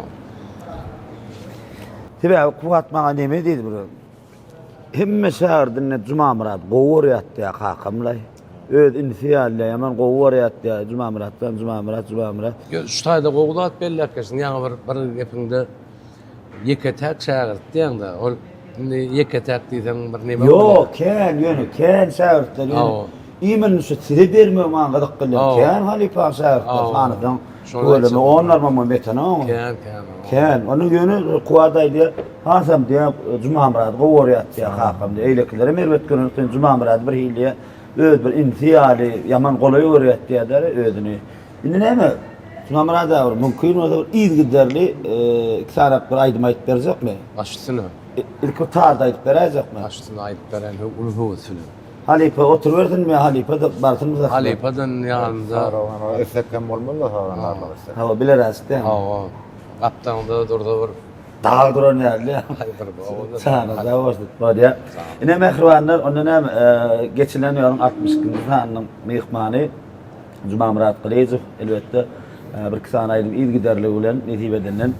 Sebäbi Kuwwat maňa neme diýdi bir Hemme şägirdinde Jumamyrat gowy görýärdi diýýär kakamlaý. Öz inisi ýaly diýýär, ýaman gowy görýärdi diýýär Jumamyratdan Jumamyrat, Jumamyrat. Ýok, şu taýda gowy zat belläp geçdiň. Ýaňy bir bir gepiňde ýeke-täk şägirt diýýäň-de. Ol indi ýeke-täk diýseň bir neme bolýar. Ýok, kän ýöne, kän şägirtler ýöne. Iýmini şu size bermegi maňa gyzyk gelýär. Kän halypa şägirtler sanasaň. Tüweleme onlarmam betenem. Kän kän. Kän. Ony ýöne Kuwat aýdýar, hasam diýýär, Jumamyrady gowy görýär diýýär kakam diýýär. Eýlekilerem erbet görenok, sen Jumamyrady bir hili diýýär, öz bir inisi ýaly ýaman golaý görýär diýýär-de özüni. Indi näme, Jumamyrat aga bir mümkin bolsa bir yzygiderli iki sanak bir aýdym aýdyp berjekmi? Baş üstüne. Ilki bir tarda aýdyp beräýjekmi? Baş üstüne aýdyp beräýin, uly höwes bilen. Halypa oturybersinmi halypa-da barsynmy sahna? Halypadan ýanymda. Sarawana etsek hem bolmaz-da sazandarlyk etsek. Hawa bileräjik dämi? Hawa. Gapdaňda dursa bir. Dag duran ýaly. Haý bir bu. Çana sag bolsun. Bolýa. Ine mähribanlar, onda näme geçilen ýylyň 62-nji sanynyň myhmany Jumamyrat Gylyjow elbetde birki sany aýdym yzygiderligi bilen nesip edenden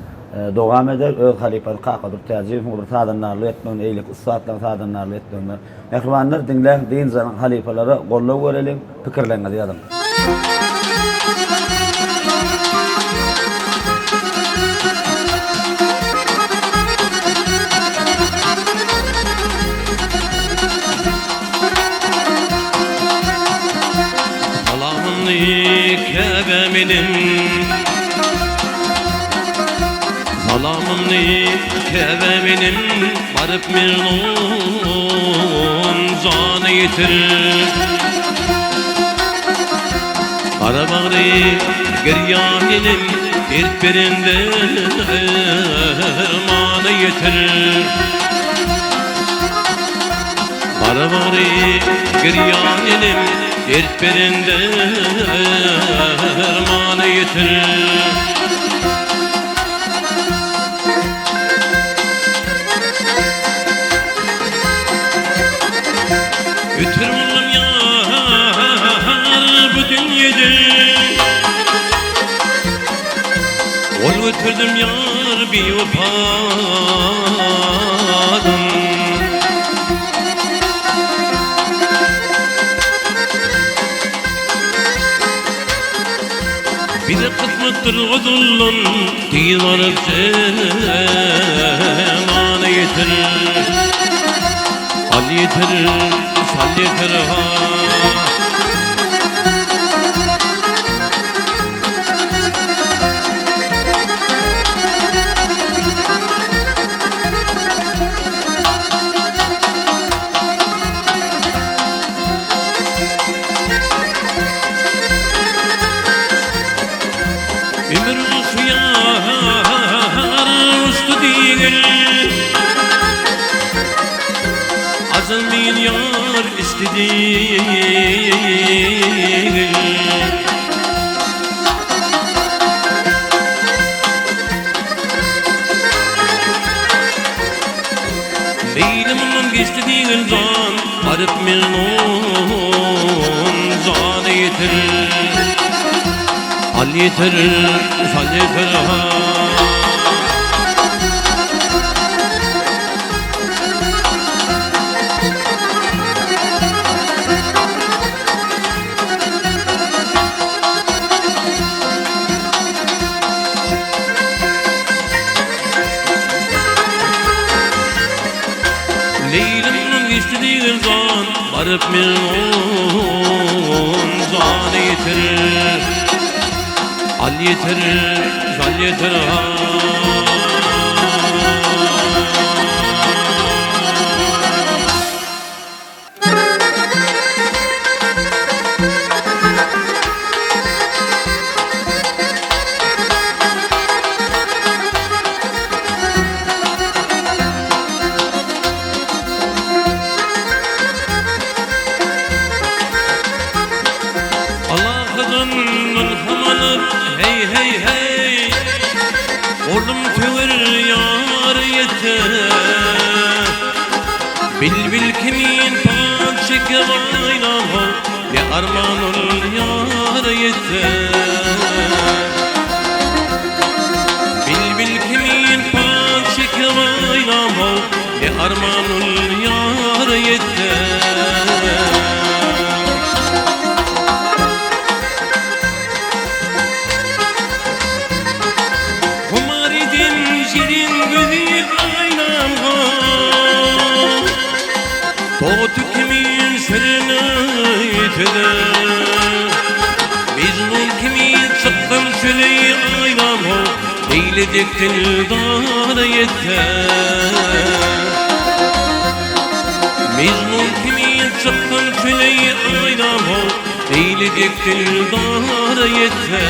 dowam eder. Öz halypasy Kakadurdy Täjiýewiň bir sazandarlyk etmeginde, eýleki ussatlaryň sazandarlyk etmeginde. Mähribanlar diňläň, dynç alyň, halypalara goldaw bereliň, pikirleriňizi ýazyň. Salamyny Käbä meniň Salamyny Käbä meniň Baryp Mejnun jana ýetir Gara bagry girýan inim Dert beren dermana ýetir Gara bagry girýan inim Dert beren dermana ýetir. Ötür boldum ýar bu dünýede Ol götürdüm ýar biwepadan Bize kysmatdyr ozaldan Tiz baryp jemana ýetir Al ýetir, sal ýetir ha. Ömür guşy ýar uçdy diýgil. ýar istedi. Beýle mundan geçdi diýgil jan, Baryp Mejnun jana ýetir. Al ýetir, sal ýetir ha. Leýlimden geçdi diýgil jan, Baryp Mejnun jana ýetir. Al ýetir, sal ýetir ha. Allahdan ylham alyp, hey, hey, hey, Oldum töwir ýar ýeter. Bilbil kimin pan çekip aýnam ho, Ne arman ol ýara ýetse. Bilbil kimin pan çekip aýnam ho, Ne arman ol ýara ýetse. Humar edin şirin gözi aýnamga, Toty kimin şirin aýtdy. Mejnun kimin çykdym çöle aýnamga, Beýle dek dildara ýetse. Mejnun kimin çykdym çöle aýnamga, Beýle dek dildara ýetse.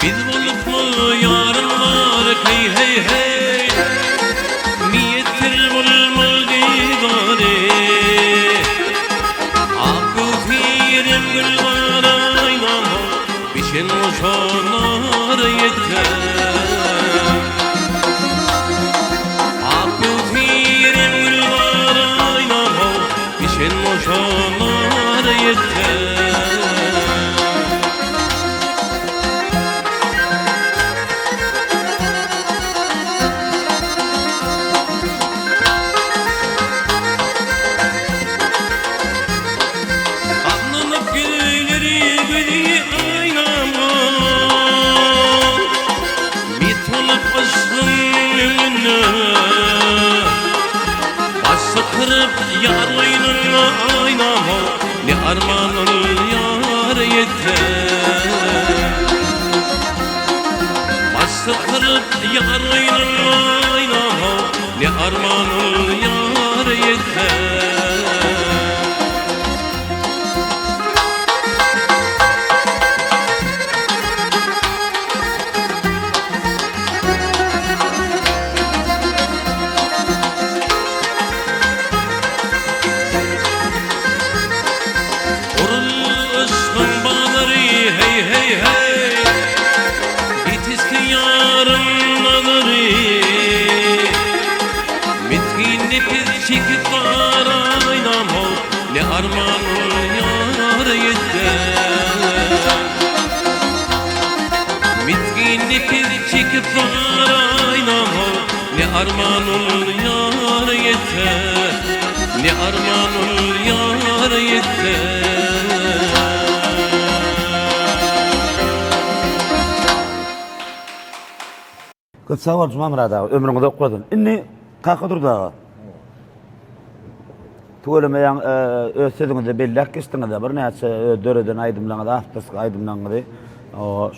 Biz bolupmy ýarym bar heý heý heý Niýetdir bolmaly didary Ak göwserim gül bar aýnam Bişen goşa nar ýetse. Ak göwserim gül bar aýnam Bişen goşa nar ýetse. Aklanyp güleri güli aýnama Mit bolup yşgyň öňünde Baş sykyryp ýar goýnunda aýnama Ne arman ol ýar ýetse Baş sykyryp ýar goýnunda aýnama Ne arman ol ýar ýetse. Gurul yşgyň bazary heý heý heý Ýetişdi ýaryň nazary Misgin nepes çekip bar aýnam how Ne arman ol ýara ýetse Misgin nepes çekip bar aýnam how Ne arman ol ýara ýetse Ne arman ol ýara ýetse. Köp sag bol Jumamyrat aga, ömrüň uzak bolsun. Indi Kakadurdy aga. Tüweleme ýaň öz sözüňizde belläp geçdiňiz-de birnäçe öz döreden aýdymlaryňyzy, awtorski aýdymlaryňyzy.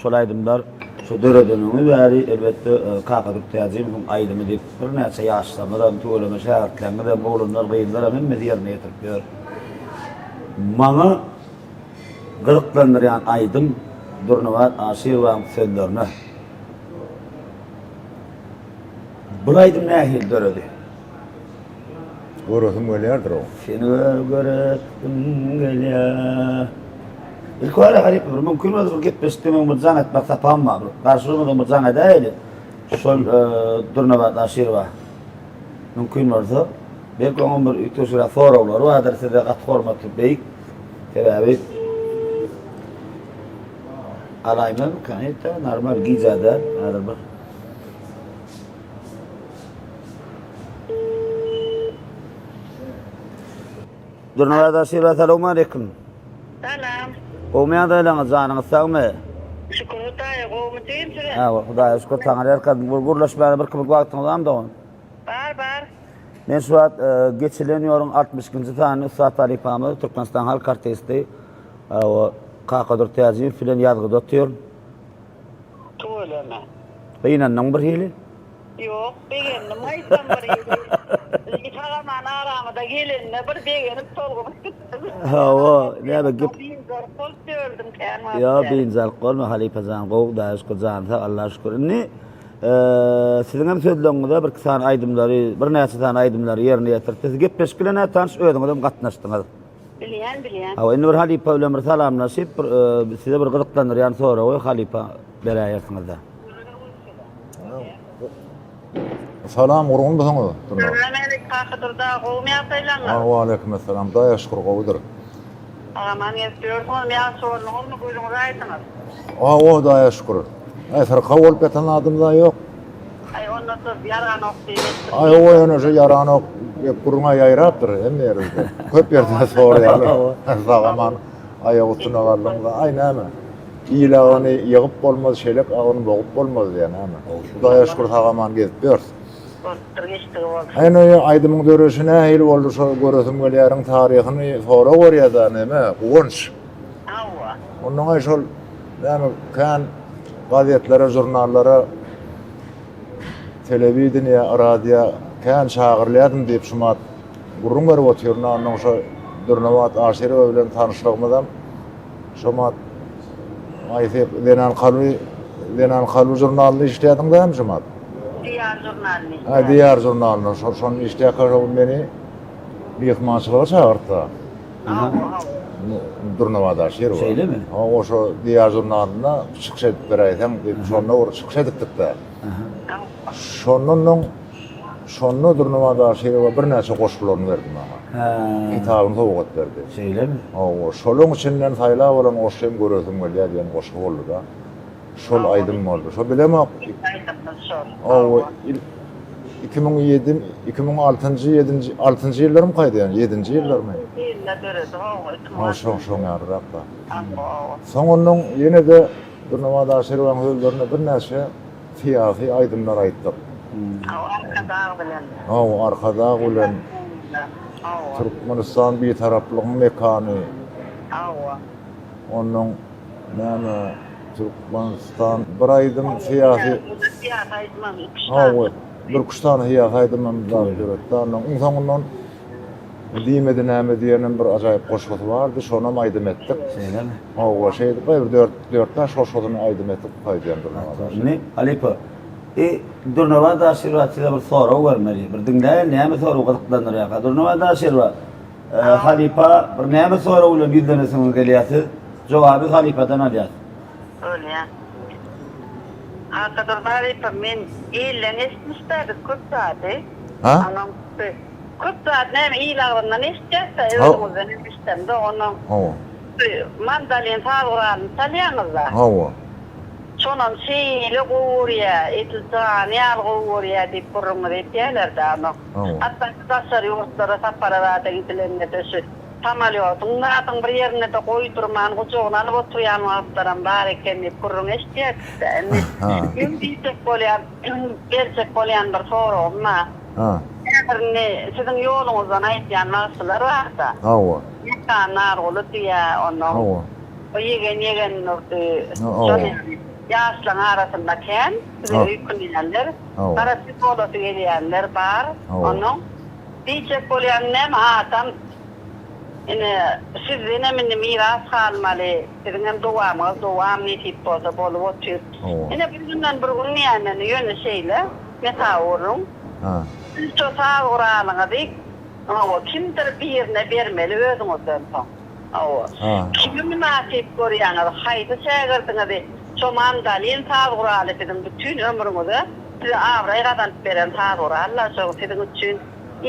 Şol aýdymlar. Şu döredeniňiz bäri, elbetde, Kakadurdy Täjimowyň aýdymy diýip, birnäçe ýaşlarymyzam, tüweleme şägirtleriňizem, oglanlar, gyzlaram hemmesi ýerine ýetirip ýör. Maňa gyzyklandyrýan aýdym Durnabat Aşyrowaň sözlerine. Bul aýdym nähili döredi? Göresim gelýärdir o. Seni göresim gelýär. Ilki bara halypa bir mümkin bolsa bir gepleşikden öň bir jaň etmek sapagym bar. Bir garşylygymyzdan bir jaň edäýeli. Şol Durnabat Aşyrowa. Mümkin bolsa belki oňam bir üýtgeşigräk soraglary bardyr size gaty hormatly beýik. Sebäbi alaýmazmyka? Neyse normal gijä däl häzir bir. Durnabat Aşyrowa salowmaleýkim. Salam. Gowmy ýagdaýlaryňyz, janyňyz sagmy? Şükür Hudaýa, gowmy diýim size? Ha, Hudaýa şükür, Taňry ýalkasyn. Bu gürleşmäge bir kimlik wagtyňyz barmy dogan? Bar, bar. Men şu wagt e, geçilen ýoluň 62-nji sanyny ussat halypamyz, Türkmenistan halk artisti, e, o Kakadur Täjiýew bilen ýazgyda otyryn. Tüweleme. Gynandyň bir hili? Ýok, begendim gaýtam bir hili. Indi sag-aman aramyza gelenine bir begenip tolgunyp gitdim. Hawa, näme gep. Biynjalyk bolup ýördüm kän wagt. Ýok, biynjalyk bolma halypa jan, gowy Hudaýa şükür jany sag, Allaha şükür. Indi siziň hem sözleriňize birki sany aýdymlary, birnäçe sany aýdymlary ýerine ýetirdi. Siz gepleşik bilen-ä tanyş, özüňizem gatnaşdyňyz. Bilýän, bilýän. Hawa, indi bir halypa bilen bir salamlaşyp, bir size bir gyzyklandyrýan soragy halypa beräýersiňiz-dä. Salam, gurgunmysyňyz? Salam aleýkum Kaka Durdy aga, gowumy ýagdaýlaryňyz? Waleýkim essalam, Hudaýa şükür gowudyr. Aman gezip ýörsüňizmi, ýagşy bolduňyzmy, gözüňiz aýdyňyz? Hawa, Hudaýa şükür. Aý, syrkaw bolup ýatan adamyz-a ýok. Aý, onda-da ýaranok diýip eşitdim. Aý, hawa, ýöne şu ýaranok diýip gürrüň-ä ýaýrapdyr hemme ýerde. Köp ýerde soraýarlar. Sag-aman aýak üstüne galdyňyz-a. Aý, näme? Il agyny ýygyp bolmaz, şelek agyny bogup bolmaz diýýär näme. Hudaýa şükür sag-aman gezip ýörüs. Bolupdyr, geçdigi bolsun. Ene aýdymyň döreşi nähili boldy şo göresim gelýäriň taryhyny sorag berýärda neme Guwanç. Hawa. Ondan aý şol näme kän gazetlere žurnallara telewideniýe radioýa kän çagyrylýardym diýip şumat gürrüň berip otyryn ondan şo Dürnabat Aşyrowa bilen tanyşlygymyzam Şomat haýsy Zenan kalby Zenan kalby žurnalynda işleýärdiň dämi Şomat? Diýar žurnalynda Ha, işleýärdim. Diýar žurnalynda. Şo şonda işleýärkä şo gün meni myhmançylyga çagyrtdy. Hawa, hawa. Durnabat Aşyrowa. Şeýlemi? Hawa, şo Diýar žurnalynda çykyş edip beräýseň diýip, şonda bir çykyş edipdik-dä. Hawa. Şondan soň Şonda Durnabat Aşyrowa birnäçe goşgularyny berdi maňa. Hä. Kitabyny sowgat berdi. Şeýlemi? Hawa, şolaň içinden saýlap alan goşgym Göresim gelýär diýen goşgy boldy-da. Şol aýdym boldy. Şo bilemok. Aýdymyz şol. Hawa, 2007, 2006-njy, ýedinji, altynjy ýyllarmykaýdy ýa ýedinji ýyllarmy? Ýylda döredi, hawa, 2006. Hawa, şoň, şoň ýalyrak-da. Hawa. Soň ondan ýene-de Durnabat Aşyrowaň sözlerine birnäçe Syýasy aýdymlar aýtdyk. Hawa, Arkadag bilen. Hawa, Arkadag bilen. Hawa. Türkmenistan Bitaraplygyň mekany. Hawa. Onnoň näme Türkmenistan bir aýdym syýasy. Syýasy aýdymam iki üç sany. Hawa, bir üç sany syýasy aýdymam döretdi. Onnoň iň soňundan Diýmedi näme diýenem bir ajaýyp goşgusy bardy, şonam aýdym etdik. Şeýlemi? Hawa, şeýdip bir dört, dört-bäş goşgusyny aýdym etdik aýdýan Durnabat Aşyrow. Indi, halypa, e, Durnabat Aşyrowa size bir sorag bermeli. Bir diňläýin, näme sorag gyzyklandyrýarka. Durnabat Aşyrowa, e, halypa bir näme sorag bilen ýüzlenesiňiz gelýär siz? Jogaby halypadan alýas. Bolýar. Kakadurdy halypa, men ilden eşitmiş-dä biz köp zady. Ha? Onuň Köp zat näme il agzyndan eşitýäs-dä, özüňizden hem eşidemde, onnoň Hawa. mandolin saz guralyny çalýaňyz-da. Hawa. Şonam şeýle gowy görýä, edil jany ýaly gowy görýä diýip gürrüňiňizi etýäler-dä onnoň. Hawa. Hatda şu daşary ýurtlara sapara zada gidilende-de şu samolýotyň zadyň bir ýerinde-de goýdurman gujagyna alyp oturýan wagtlaram bar eken diýip gürrüň eşidýädik-dä. Indi meň diýjek bolýan, berjek bolýan bir soragym bar. Ha. Häzir indi siziň ýoluňyzdan aýdýan bagşylar bar-da. Hawa. Mekan Narguly diýýär, onnoň. Hawa. O Ýegen Ýegennurdy. Hawa. Şol ýaly. Ýaşlaň arasynda kän size öýkünýänler, garaçy bolasy gelýänler bar. Onuň diýjek bolýan näme adam ine sizdenem indi miras galmaly, siziňem dowamyňyz dowam nesip bolsa bolup otyr. Ine bir günden bir gün diýýän ýöne şeýle mesawy gürrüň. Siz şo saz guralyňyzy hawa kimdir birine bermeli özüňizden soň. Hawa. Kimi mynasyp görýäňiz, haýsy şägirdiňizi şo mandolin saz guraly siziň bütin ömrüňize size abraý gazanyp beren saz gural-da şo siziň üçin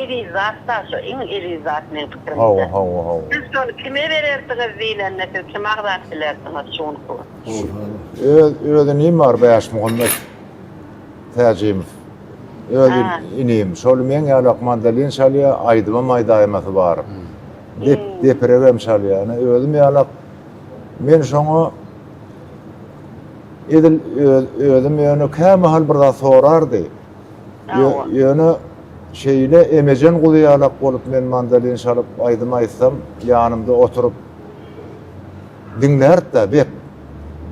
eziz zat-da şo iň eziz zat meň pikirimçe. Hawa, hawa, hawa. Siz şony kime bererdiňiz diýlende siz kimi agzap bilersiňiz şu günki gün? Öz, öz inim bar Bäşmuhammet Täjimow. Öz inim. Şol meň ýalak mandolin çalýar, aýdymam aýdaýmasy bar. Dep, depiregem çalýar. Ine, özüm ýalak men şoňa edil öz, özüm ýöne kämahal bir zat sorardy. Ýöne şeýle emejen guzy ýalak bolup men mandolin çalyp aýdym aýtsam, ýanymda oturyp diňlärdi-de bek.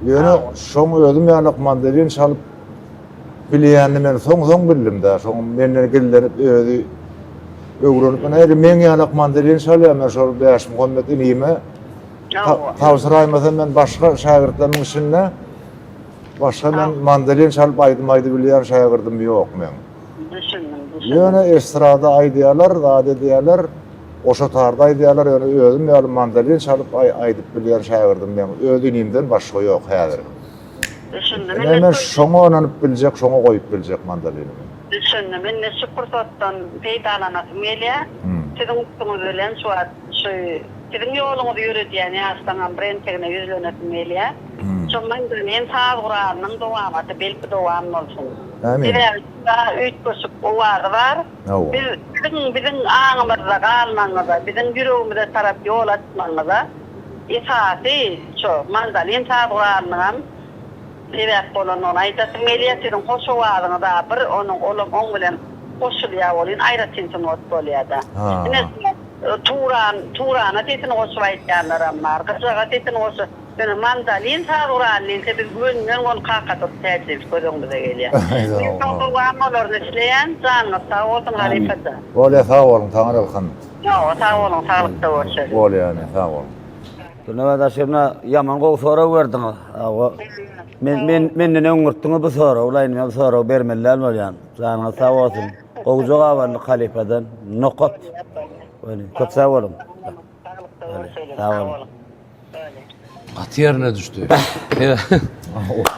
Ýöne şoň özüm ýalak mandolin çalyp Bilýänini men soň-soň bildim-dä, şoň menden gizlenip özi öwrenip, ine indi meň ýalak mandolin çalýar, men şol Bäşmuhammet inime tabşyraýmasam men başga şägirtlerimiň içinde başga men mandolin çalyp aýdym aýdybilýän şägirdim ýok meň. Düşündim, düşündim. Ýöne estrada aýdýarlar, zat edýärler, goşa tarda aýdýarlar, ýöne özüm ýaly mandolin çalyp aýdyp bilýän şägirdim meň öz inimden başga ýok häzir. Düşündim. Ine men şoňa ynanyp biljek, şoňa goýup biljek mandolinimi. Düşündim. Indi şu pursatdan peýdalanasym gelýär. Siziň üstüňiz bilen şu wagt şu siziň ýoluňyzy ýöredýän ýaşlaňam bir entegine ýüzlenesim gelýär. Şu mandolin saz guralynyň dowamaty belki dowam bolsun. Amin. Sebäbi juda üýtgeşik owazy bar. Biz siziň biziň aňymyzda galmagyňyza, biziň ýüregimize tarap ýol açmagyňyza Esasy şo mandolin saz guralynyňam sebäp bolandygyny aýdasym gelýär. Siziň hoş owazyňyz-a bir, onuň olam oň bilen goşulýar welin aýratyn sungat bolýar-da. Ine Turan, Turana sesini goşup aýdýanlaram bar, gyjaga sesini goşup, ýöne mandolin saz guraly diýilse biz gönden-göni Kakadurdy Täjiýewiç göz öňümize gelýär. Men soň dowam bolaryny isleýän, janyňyz sag bolsun halypa jan. Bolýa sag boluň Taňryýalkasyn. Ýok, sag boluň, saglykda görşeliň. Bolýa ine, sag boluň. Durnabaz Aşyrowna ýaman gowy sorag berdiňiz. Hawa. Men men menden öňürtdiňiz bu soragy, indi men bu soragy bermeli däl bolýan. Janyňyz sag bolsun. Gowy jogap aldyk halypadan. Nokat. Bolýa. Köp sag boluň. Saglykda görşeliň. Sag boluň. Gaty ýerine düşdi.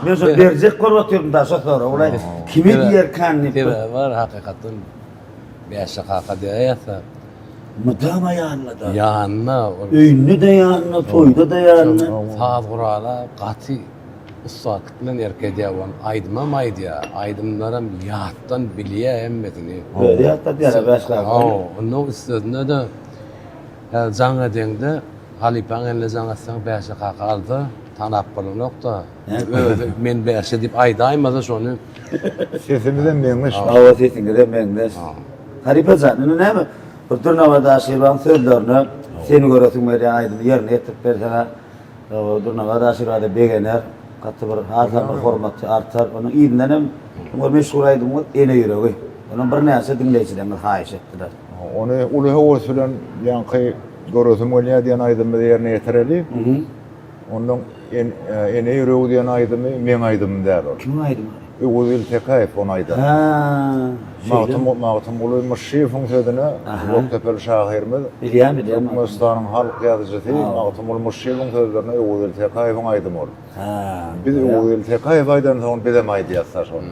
Men şo berjek bolup otyryn da şo soragy. Kime diýerkän diýip. Sebäbi bar hakykatdan Bäşe kaka diýäýse. Mydama ýanynda-da. Ýanynda. Öýünde-de ýanynda, toýda-da ýanynda. Saz gurala gaty ussatlyk bilen erk edýär ol. Aýdymam aýdýar. Aýdymlaram ýatdan bilýär hemmesini. Özi ýatladýar-a Bäş kaka. Hawa, onuň üstesine-de jaň edeňde Halypaň eline jaň etseň Bäşe kaka alsa tanap bolanok-da. Özi men Bäşe diýip aýdaýmasa şony. Sesimizem meňzeş. Hawa sesiňizem meňzeş. Halypa jan indi näme bir Dürnabat Aşyrowaň sözlerine Seni göresim gelýär aýdymy ýerine ýetirip berseňä Dürnabat Aşyrowada begener. Gaty bir hasam bir hormaty artar. Onuň yzyndan hem bir meşhur aýdymyňyz Ene ýüregi. Onam birnäçe diňleýjilerimiz haýyş etdiler. Ony uly höwes bilen ýaňky Göresim gelýär diýen aýdymymyzy ýerine ýetireli. Ondan Ene ýüregi diýen aýdymy meň aýdymym däl ol. Kimiň aýdymy? Öwezgeldi Tekäýew ony aýdan. Hä. Magtymguly Myşşyýewiň sözüne Gökdepeli şahyrymyz, Bilýän, bilýän. Türkmenistanyň halk ýazyjysy Magtymguly Myşşyýewiň sözlerine Öwezgeldi Tekäýewiň aýdymy ol. Biz Öwezgeldi Tekäýew aýdansoň bizem aýdýas-da şony.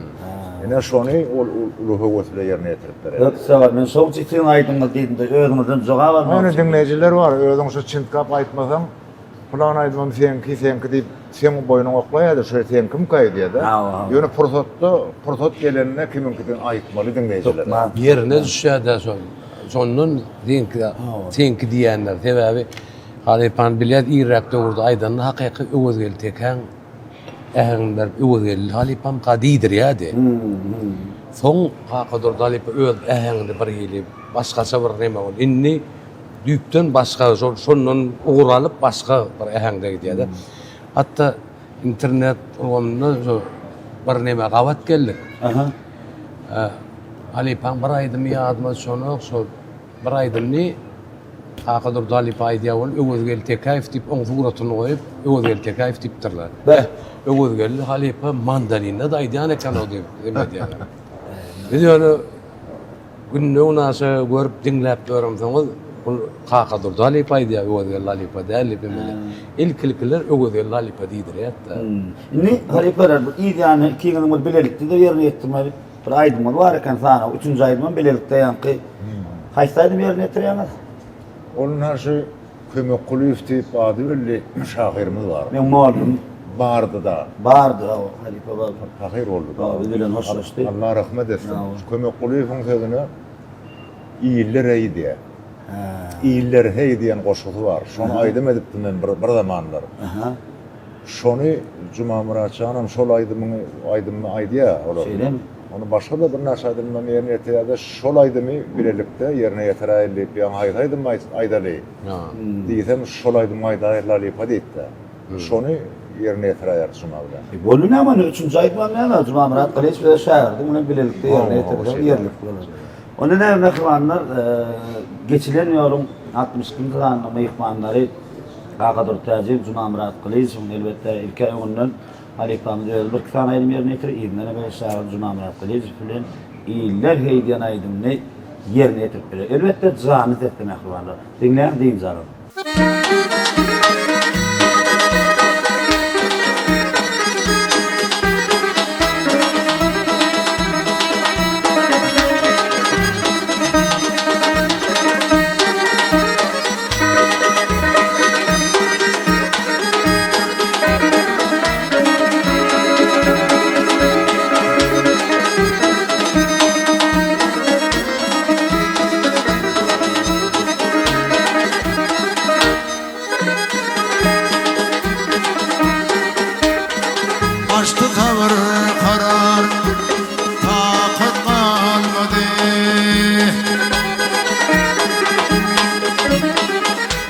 Ine şony ol uly höwes bilen ýerine ýetirip berýär. Köp sag bol. Men şoň üçin siziň aýdyňyz diýdim-de, özüňizden jogap almak Ýöne üçin. diňleýjiler bar, özüň şu çintgap aýtmasaň, Pylan aýdymam seňki, seňki diýip, seň boýnuňa oklaýar-da, şo seňkimkaý diýýär-de. Ýöne pursatda, pursat gelende kimiňkidigini aýtmaly diňleýjilere. Ýerine düşýär-dä şol. Şondan seňki, seňki diýýänler. Sebäbi halypany bilýäs, irräk döwürde aýdanda hakyky Öwezgeldi Tekäň äheňini berip Öwezgeldi halypamka diýdirýärdi. Soň Kakadurdy halypa öz äheňini birhili başgaça bir neme boldy. Indi düýpden başga, şol şondan ugur alyp başga bir äheňde gidýär-de. Hatda. internet ulgamynda şu bir neme gabat geldik. Aha. Halypaň bir aýdymy ýadyma düşenok, şol bir aýdymyny Kakadurdy halypa aýdýar bolup, Öwezgeldi Tekäýew diýip oň suratyny goýup, Öwezgeldi Tekäýew diýipdirler. Beh. Öwezgeldi halypa mandolinde-de aýdýan eken-ow diýip neme edýärler. Biz ýöne günde-günaşa görüp diňläp ýöremsoňyz, bul Kakadurdy halypa aýdýar, Öwezgeldi halypa däl diýip neme edýär. Ilki-ilkiler Öwezgeldi halypa diýdirýärdi-de. Indi halypalar bu yz ýany ikiňiziň bir bilelikde-de ýerine ýetirmeli bir aýdymyňyz bar eken sanaw. Üçünji aýdymam bilelikde ýaňky. Haýsy aýdymy ýerine ýetirýäňiz? Ol ynha şu Kömek Kulyýew diýip ady belli şahyrymyz bar. Meň mollum. Bardy-da. Bardy, hawa, halypa bardy. Pahyr boldy-da. Biz bilen hoşlaşdy. Allah rahmet etsin. Şu Kömek Kulyýewiň sözüne Iller eý diýýär. Iller heý diýen goşgusy bar. Şony aýdym edipdim men bir bir zamanlar. Şony Jumamyrat janam şol aýdymyňy aýdymyny aýdýar olar. Şeýlemi? Ony başga-da birnäçe aýdymlaryny ýerine ýetirýär-de, şol aýdymy bilelikde ýerine ýetiräýeli diýip, ýaňy haýsy aýdymy aýdaly diýsem, şol aýdymy aýdaýeli halypa diýipdi. Şony ýerine ýetiräýeris Juma bilen. E, boldy näme onda, üçünji aýdymam näme, Jumamyrat Gylyç bilen şägirdiň bilen bilelikde ýerine ýetirseň ýerlikli bolar. Onda näme mähribanlar, geçilen ýoluň 62-nji sanynyň myhmanlary Kakadurdy Täjiýew, Jumamyrat Gylyjowyň elbetde ilk-ä öňünden Halypamyz özi birki sany aýdym ýerine ýetirer, yzyndan hem öz şagyry Jumamyrat Gylyjow bilen Iller heý diýen aýdymyny ýerine ýetirip berer. Elbetde janly sesde mähribanlar. Diňläň, dynç alyň. Açdy sabyr karar, takat galmady.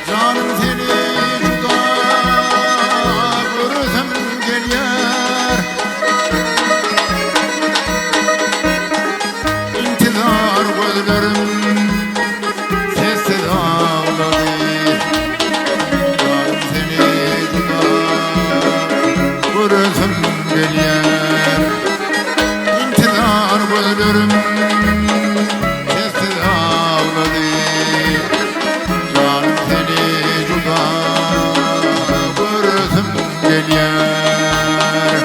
Janym seni juda göresim gelýär. Intizar gözlerim sessiz aglady. Janym seni juda göresim gelýär. Intizar gözlerim sessiz aglady. Janym seni juda göresim gelýär.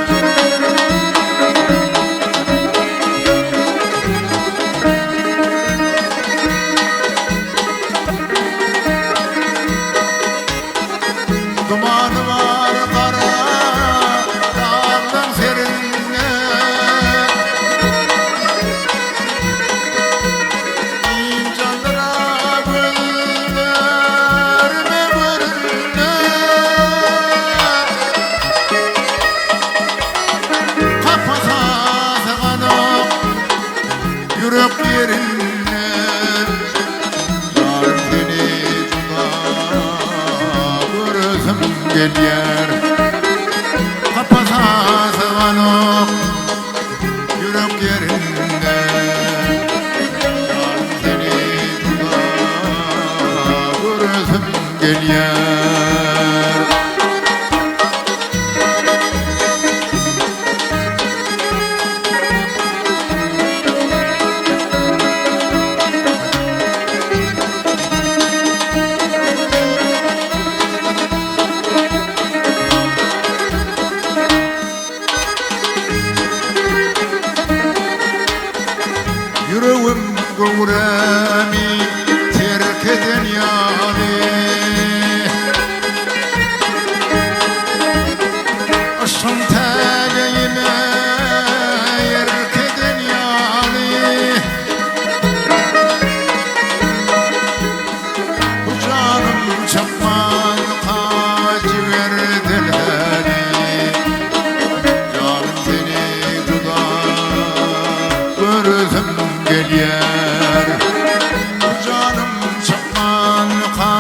Dumany bar gara daglaň serinde. Ynjaldyra gözlerime göründe. Kapasa syganok ýürek ýerinden. Janym seni juda göresim gelýär. Kapasa syganok Ýürek ýerinde Janym seni juda göresim gelýär. Ýüregim göwrämi terk eden ýaly. Yşgyň täleýine erk eden ýaly. Bu janym çykmanka jigerden häli. Janym seni juda göresim gelýär. Bu janym çykmanka.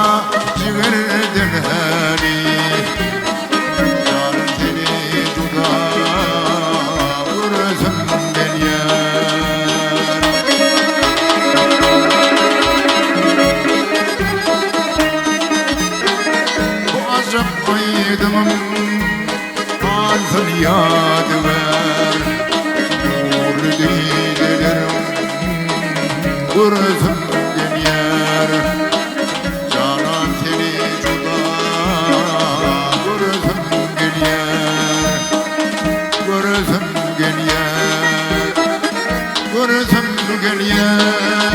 ýadygär. Nurly dideleriň göresim gelýär. Janan seni juda göresim gelýär. Göresim gelýär. Göresim gelýär.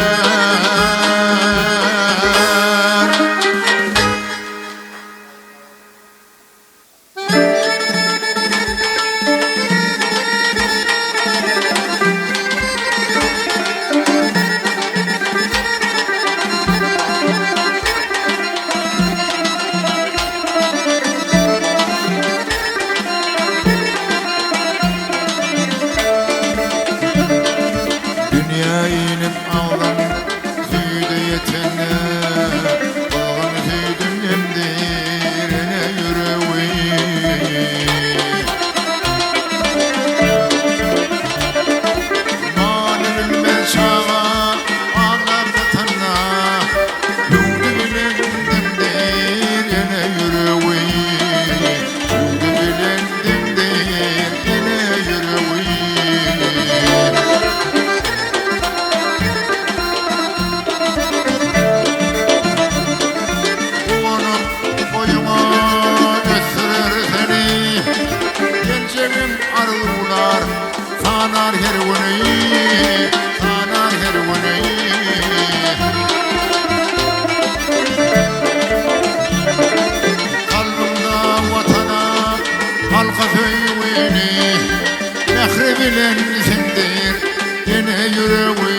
Dünýä inip agzym süýde ýetende, Gyzgyn süýdüm emdir ene ýüregi. Many bilmez çaga aglap ýatanda, Hüwdi bilen demdir ene ýüregi. Hüwdi bilen demdir ene ýüregi. Guwanyp boýuňa ösdürer seni, Geljegiň arzuwlar sanar her güni, Sanar her güni. Kalbyňda Watana, halka söýgini, Mähri bilen siňdir ene ýüregi,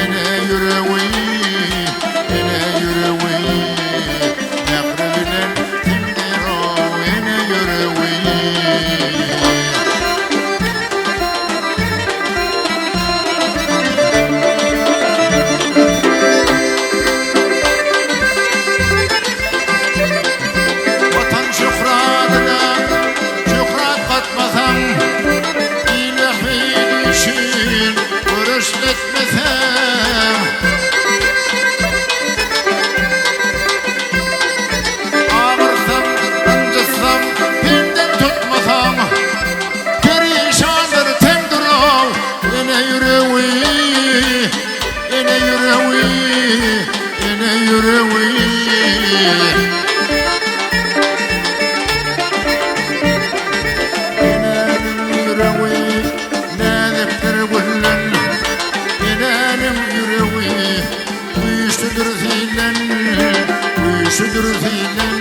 Ene ýüregi, ene ýüregi, Mähri bilen siňdir-ow ene ýüregi. Watan şöhratyna şöhrat gatmasaň, Il bähbidi üçin göreş etmeseň, Agyrsam, ynjytsam, senden tutmasaň, Perişandyr teňdir-ow ene ýüregi, Ene ýüregi, ene ýüregi. Enäniň ýüregi näzikdir gülden, Enäniň ýüregi güýçlüdir silden, Güýçlüdir silden.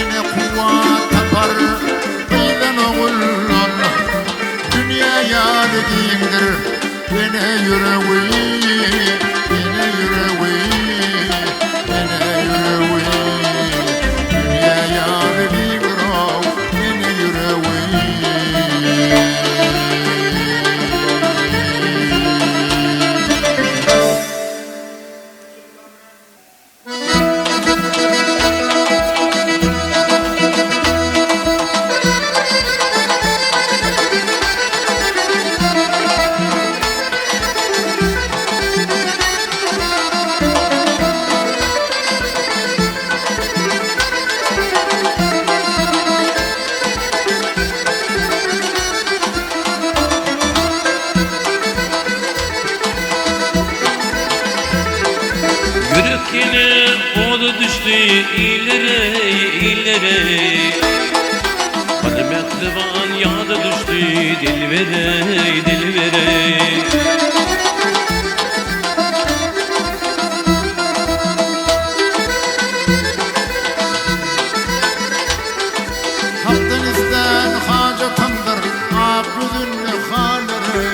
Ene kuwwat tapar gyzdan oguldan, Dünýä ýaly giňdir ene ýüregi, Ene ýüregi, ene ýüregi. Dünýä ýaly giňdir-ow ene ýüregi. Ýürek ýene oda düşdi illere, illere. Bir mähriban ýada düşdi dilbere, dilbere. Hakdan istän hajatymdyr ak ýüzünli halyry.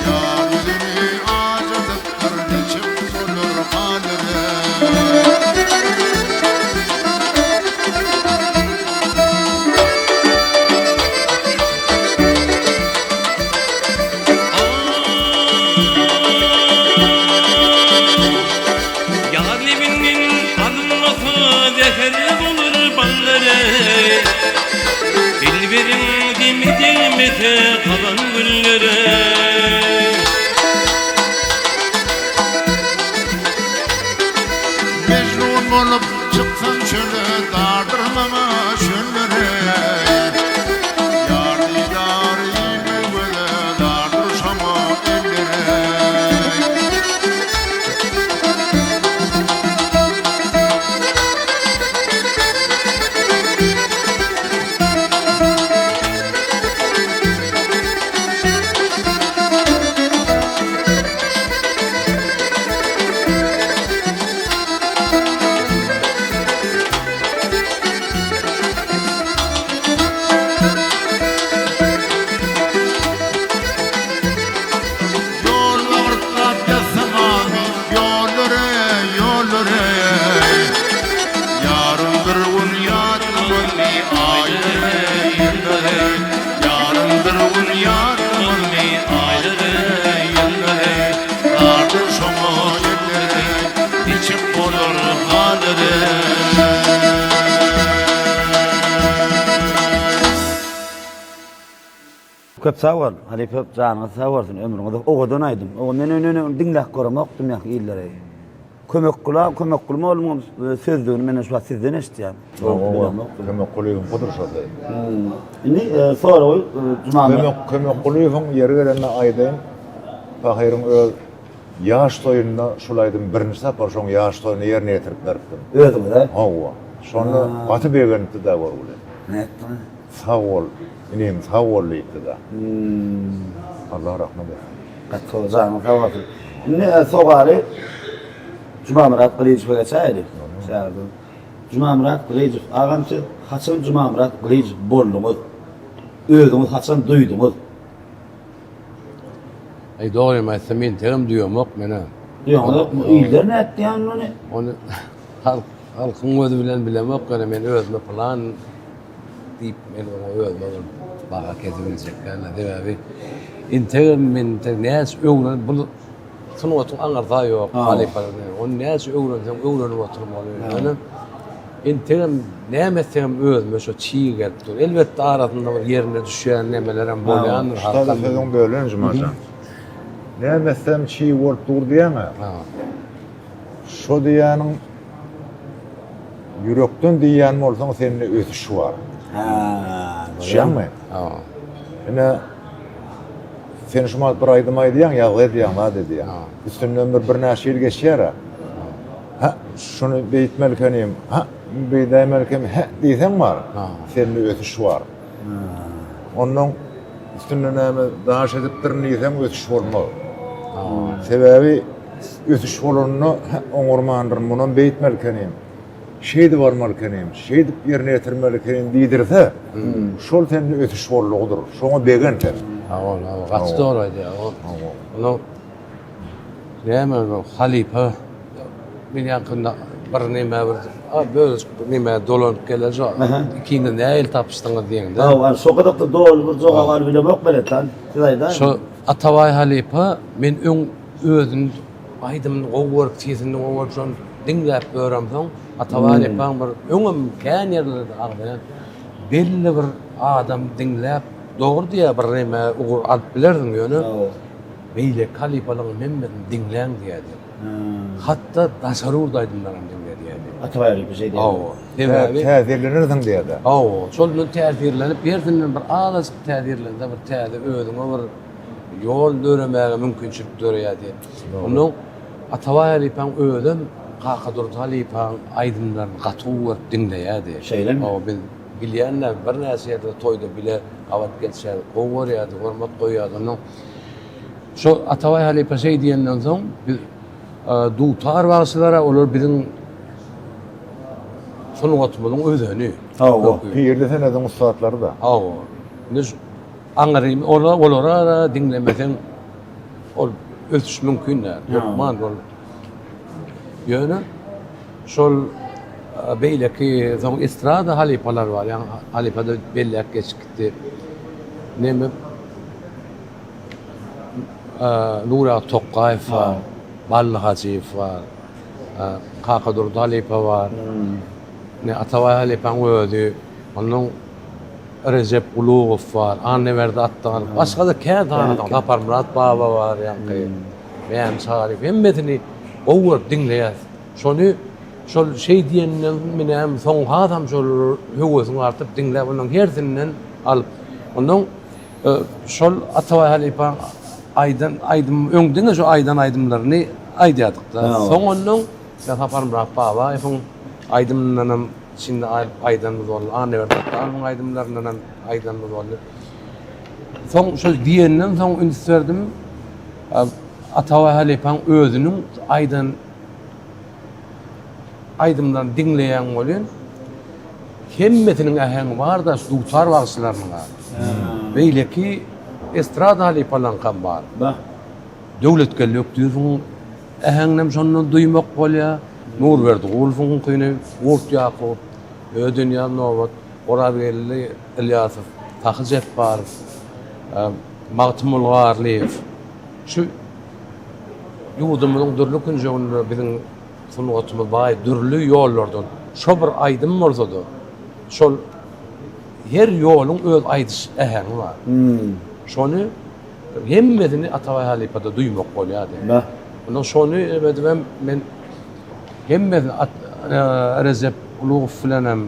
Ýar ýüzüni ajadypdyr niçik bolar halyry. Ýar lebinden alynmasa zäher bolar ballary. Dilberiň demi degmese galan güllere. Mejnun. bolup çyksam çöle dardyr maňa çöllere. Ýar didary ilme göze dardyr şoňa ellere. Ýol bagyrtlap ýazsam amy ýollary, ýollary. Ýarym bir gün ýatlamazmy aýlary, ýyllary. Ýarym bir gün ýatlamazmy aýlary, ýyllary. Dardyr şoňa elleri, niçik bolar hallary. Köp sag bol halypa janyňyz sag bolsun ömrüňiz owadan aýdym owa men önen öň diňläp göremokdym ýa illere Kömekgula Kömekgul mollumyň sözlügini men şu wagt sizden eşitýän. Kömek Kulyýewiň budur şo söz. Indi soragy Juma Kömek Kömek Kulyýewiň ýeri gelende aýdaýyn pahyryň öz ýaş toýunda şul aýdym birinji sapar şoň ýaş toýunda ýerine ýetirip beripdim. Özüňize? Hawa. Şonda gaty begenipdi-dä görgüli. Nätdiňiz? Sag bol, inim, sag bol diýipdi-de. Allah rahmet etsin. Gaty gowy, janyň sag bolsun. Indi sowaly Jumamyrat Gylyjowa geçäýeli. Şäherden. Jumamyrat Gylyjow, agam siz haçan Jumamyrat Gylyjow bolduňyz? Özüňiz haçan duýduňyz? Aý dogrymy aýtsam entegem duýamok men-ä. Duýaňyzokmy? Iller nätdi ony? Ony halk halkyň gözi bilen bilemok ýöne men özüme plan diýip men oňa özüme bir baha kesibiljek däl. Sebäbi entegem men entek näçe öwrenip bu sungatyň aňyrsy ýok halypalar. Ony näçe öwrenseň öwrenip oturmaly. Ýöne entegem näme etsegem özüme şo çig gelip dur. Elbetde arasynda bir ýerine düşýän nemelerem bolýandyr. Şutada sözüň bölen Jumajan. Näme etsem çig bolup dur diýýäň-ä. Şo diýýäniň ýürekden diýýän bolsaň sende ösüş bar. Hä. Düşýäňmi? Hawa. Ine sen şu wagt bir aýdym aýdýaň, ýazgy edýäň, zat edýäň. Üstünden bir birnäçe ýyl geçýär-ä. Hä, şuny beýtmelikenim, hä, beýdäýmelikem, hä diýseň bar, sende ösüş bar. Onnoň üstünde näme daş edipdirin diýseň ösüş bolmaz. Sebäbi ösüş bolanda hä oňarmandyryn, munam beýtmeli ekenim, şeýdip almaly ekenim, şeýdip ýerine ýetirmeli ekenim diýdirse, şol sende ösüş boldugydyr. Şoňa begen sen. Hawa, hawa, gaty dogry aýdýar. Onuň näme bu halypa men ýakynda bir neme bir bölejik bir neme dolanyp geler şo ikiňiz nähili tapyşdyňyz diýende. Hawa, şo gyzykly doly bir jogap alyp bilemok Merethan. Siz aýdaýyň. Şo Atabaý halypa men öň özüni aýdymyny gowy görüp sesini gowy görüp şony diňläp ýöremsoň Atabaý halypaň bir öňem kän ýerlerde agzaýan belli bir adam diňläp dogry diýýär bir neme ugur alyp bilersiň ýöne beýleki halypalaryň hemmesini diňläň diýýärdi. Hatda daşary ýurt aýdymlaryny diňle diýýärdi. Atabaý halypa şeý diýýärdi. Hawa. Sebäbi täsirlenersiň diýýärdi. Hawa. Şondan täsirlenip hersinden bir azajyk täsirlense bir täze özüňe bir ýol döremäge mümkinçilik döreýär diýip. Ondan Atabaý halypaň özem Kakadurdy halypaň aýdymlaryny gaty gowy görüp diňleýärdi. Şeýlemi? Hawa, biz bilýän-de birnäçe ýerde toýda bile gabat gelişýärdik. Gowy görýärdi, hormat goýýardy. Ondan şo Atabaý halypa şeý diýenden soň biz dutar bagşylara olar biziň sungatymyzyň özeni. Hawa. Pirli senediň ussatlary-da. Hawa. Indi Aňrymy ola olara diňlemeseň ol ösüş mümkin däl. Hökman ol. Ýöne şol beýleki soň estrada halypalar bar. Ýa halypa da belläp geçip gitdi. Neme Nurýagdy Tokgaýew bar, Bally Hajyýew bar, Kakadurdy halypa bar. Ne Atabaý halypaň özi. Ondan Rejep Gulugow bar, Annaberdi Atdanow, başga-da kän sanasaň, Saparmyrat baba bar ýaňky, Mämi Çaryýew, hemmesini gowy görüp diňleýäs. Şony. Şol şeý diýeninden menem soň hasam şol höwesiň artyp diňläp onuň hersinden alyp. Ondan şol Atabaý halypaň aýdan aýdym öň diňe şu aýdan aýdymlaryny aýdýardyk-da. Soň ondan Saparmyrat Babaýewiň aýdymyndanam içinde aýdyp aýdanymyz boldy. Annaberdi Atdanowyň aýdymlaryndanam aýdanymyz boldy. Soň şol diýenden soň üns berdim. Atabaý halypaň özüniň aýdan aýdymlaryny diňleýäň welin, hemmesiniň äheňi bar-da şu dutar bagşylarynyň-a. Beýleki estrada halypalaryňkam bar. Döwletgeldi Ökdirowyň äheňinem şondan duýmak bolýar. Nurberdi Gulowyňkyny, Gurt Ýakup, Ödenýaz Nobat, Orazgeldi Ylýasow, Sahy Jepbarow, Magtymguly Garlyýew. Şu ýurdumyzyň dürli künjeginde biziň sungatymyz baý, dürli ýollardan şo bir aýdym bolsa-da, şol her ýoluň öz aýdyş äheňi bar. Şony hemmesini Atabaý halypada duýmak bolýardy. Ondan şony edibem men hemmesini Rejep Ulugow bilen hem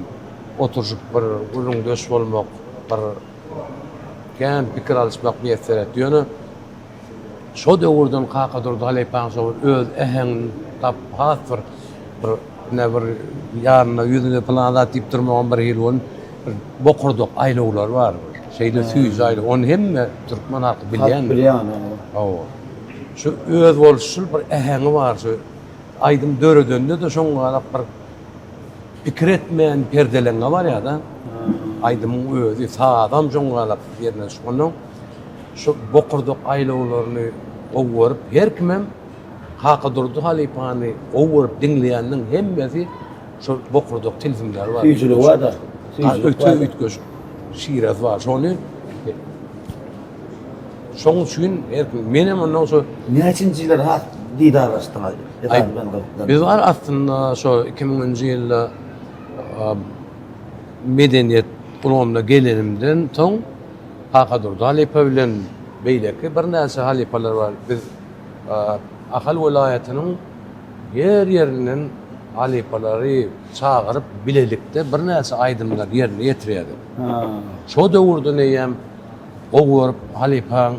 oturyşyp bir gürrüňdeş bolmak, bir kän pikir alyşmak miýesser etdi. Ýöne Şo döwürden Kakadurdy halypaň şo bir öz äheňini tapyp has bir bir ine bir ýanynda ýüzüne pylan zat diýip durmagam bir hili bolup bir bokurdak aýlawlary bar bir. Şeýle süýji aýlaw. Ony hemme türkmen halky bilýändir. Halk bilýän. Hawa. Şu özboluşly bir äheňi bar şu aýdym döredende-de şoň galak bir pikir etmän perdeleňňe barýar-da. Aýdymyň özi, sazam şoň galak ýerine düşüp. Onnoň Şu bokurdak aýlawlaryny gowy görüp, her kimem Kakadurdy halypany gowy görüp diňleýäniniň hemmesi şol bokurdak tilsimleri bar. Süýjüligi bar-da. Öte üýtgeşik şiresi bar. Şony şoň üçin her kim, menem ondan şo Näçinji ýyllar has didarlaşdyňyz? Biz bar aslynda şo 2000-nji ýylda medeniýet ulgamyna gelenimden soň Kakadurdy halypa bilen beýleki birnäçe halypalar bar. Biz Ahal welaýatynyň her ýerinden halypalary çagyryp bilelikde birnäçe aýdymlary ýerine ýetirýärdik. Şo döwürden eýýäm gowy görüp halypaň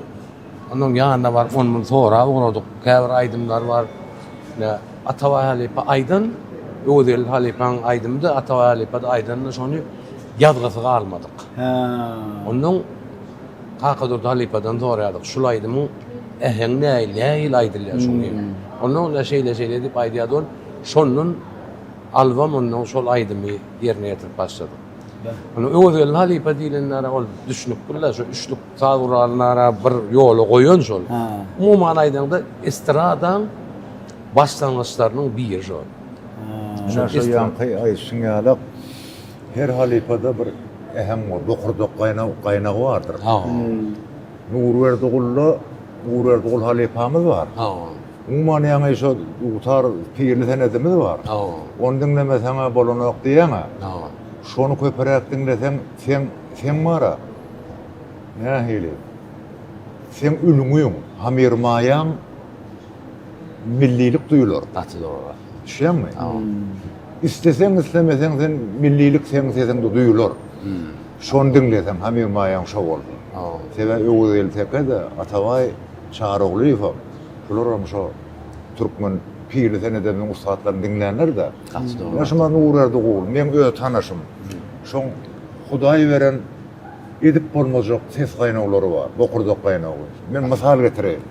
onuň ýanyna baryp ony-muny sorap ugradyk. Käbir aýdymlar bar. Ine, Atabaý halypa aýdan, Öwezgeldi halypaň aýdymydy, Atabaý halypa-da aýdanda şony ýazgysy galmadyk. Onnoň Kakadurdy halypadan soraýardyk, şul aýdymyň äheňi nähili, nähili aýdylýar şuň diýip. Onnoň ine şeýle-şeýle diýip aýdýardy ol. Şondan alybam onnoň şol aýdymy ýerine ýetirip başladyk. Onnoň Öwezgeldi halypa diýlende ol düşnükli-de, şu üçlük saz guralyny bir ýola goýan şol. Umuman aýdaňda estradaň başlangyçlarynyň biri şol. Şo ýaňky aýdyşyň ýaly Her halypada bir äheň bor, bokurdak gaýnag, gaýnagy bardyr. Hawa. Nurberdi Gulda Nurberdi Gul halypamyz bar. Hawa. Umuman ýaňy şo dutar pirli senedimiz bar. Hawa. Ony diňlemeseň-ä bolanok diýýäň-ä. Hawa. Şony köpüräk diňleseň, seň, seň bar-a, nähili, seň ülňüň, hamyrmaýaň millilik duýular. Gaty dogry. Düşýäňmi? Hawa. Isleseň islemeseň sen millilik seň sesiňde duýular. Şony diňleseň hamyr maýaň şo bolsa. Sebäbi Öwezgeldi Teke-de, Atabaý Çaroglyýewem şularam şo türkmen pirli senedeminiň ussatlaryny diňlänler-de. Ine şular Nurberdi Gul, meň öz tanyşym. Şoň Hudaý beren edip bolmajak ses gaýnaglary bar, bokurdak gaýnagy. Men mysal getireýin.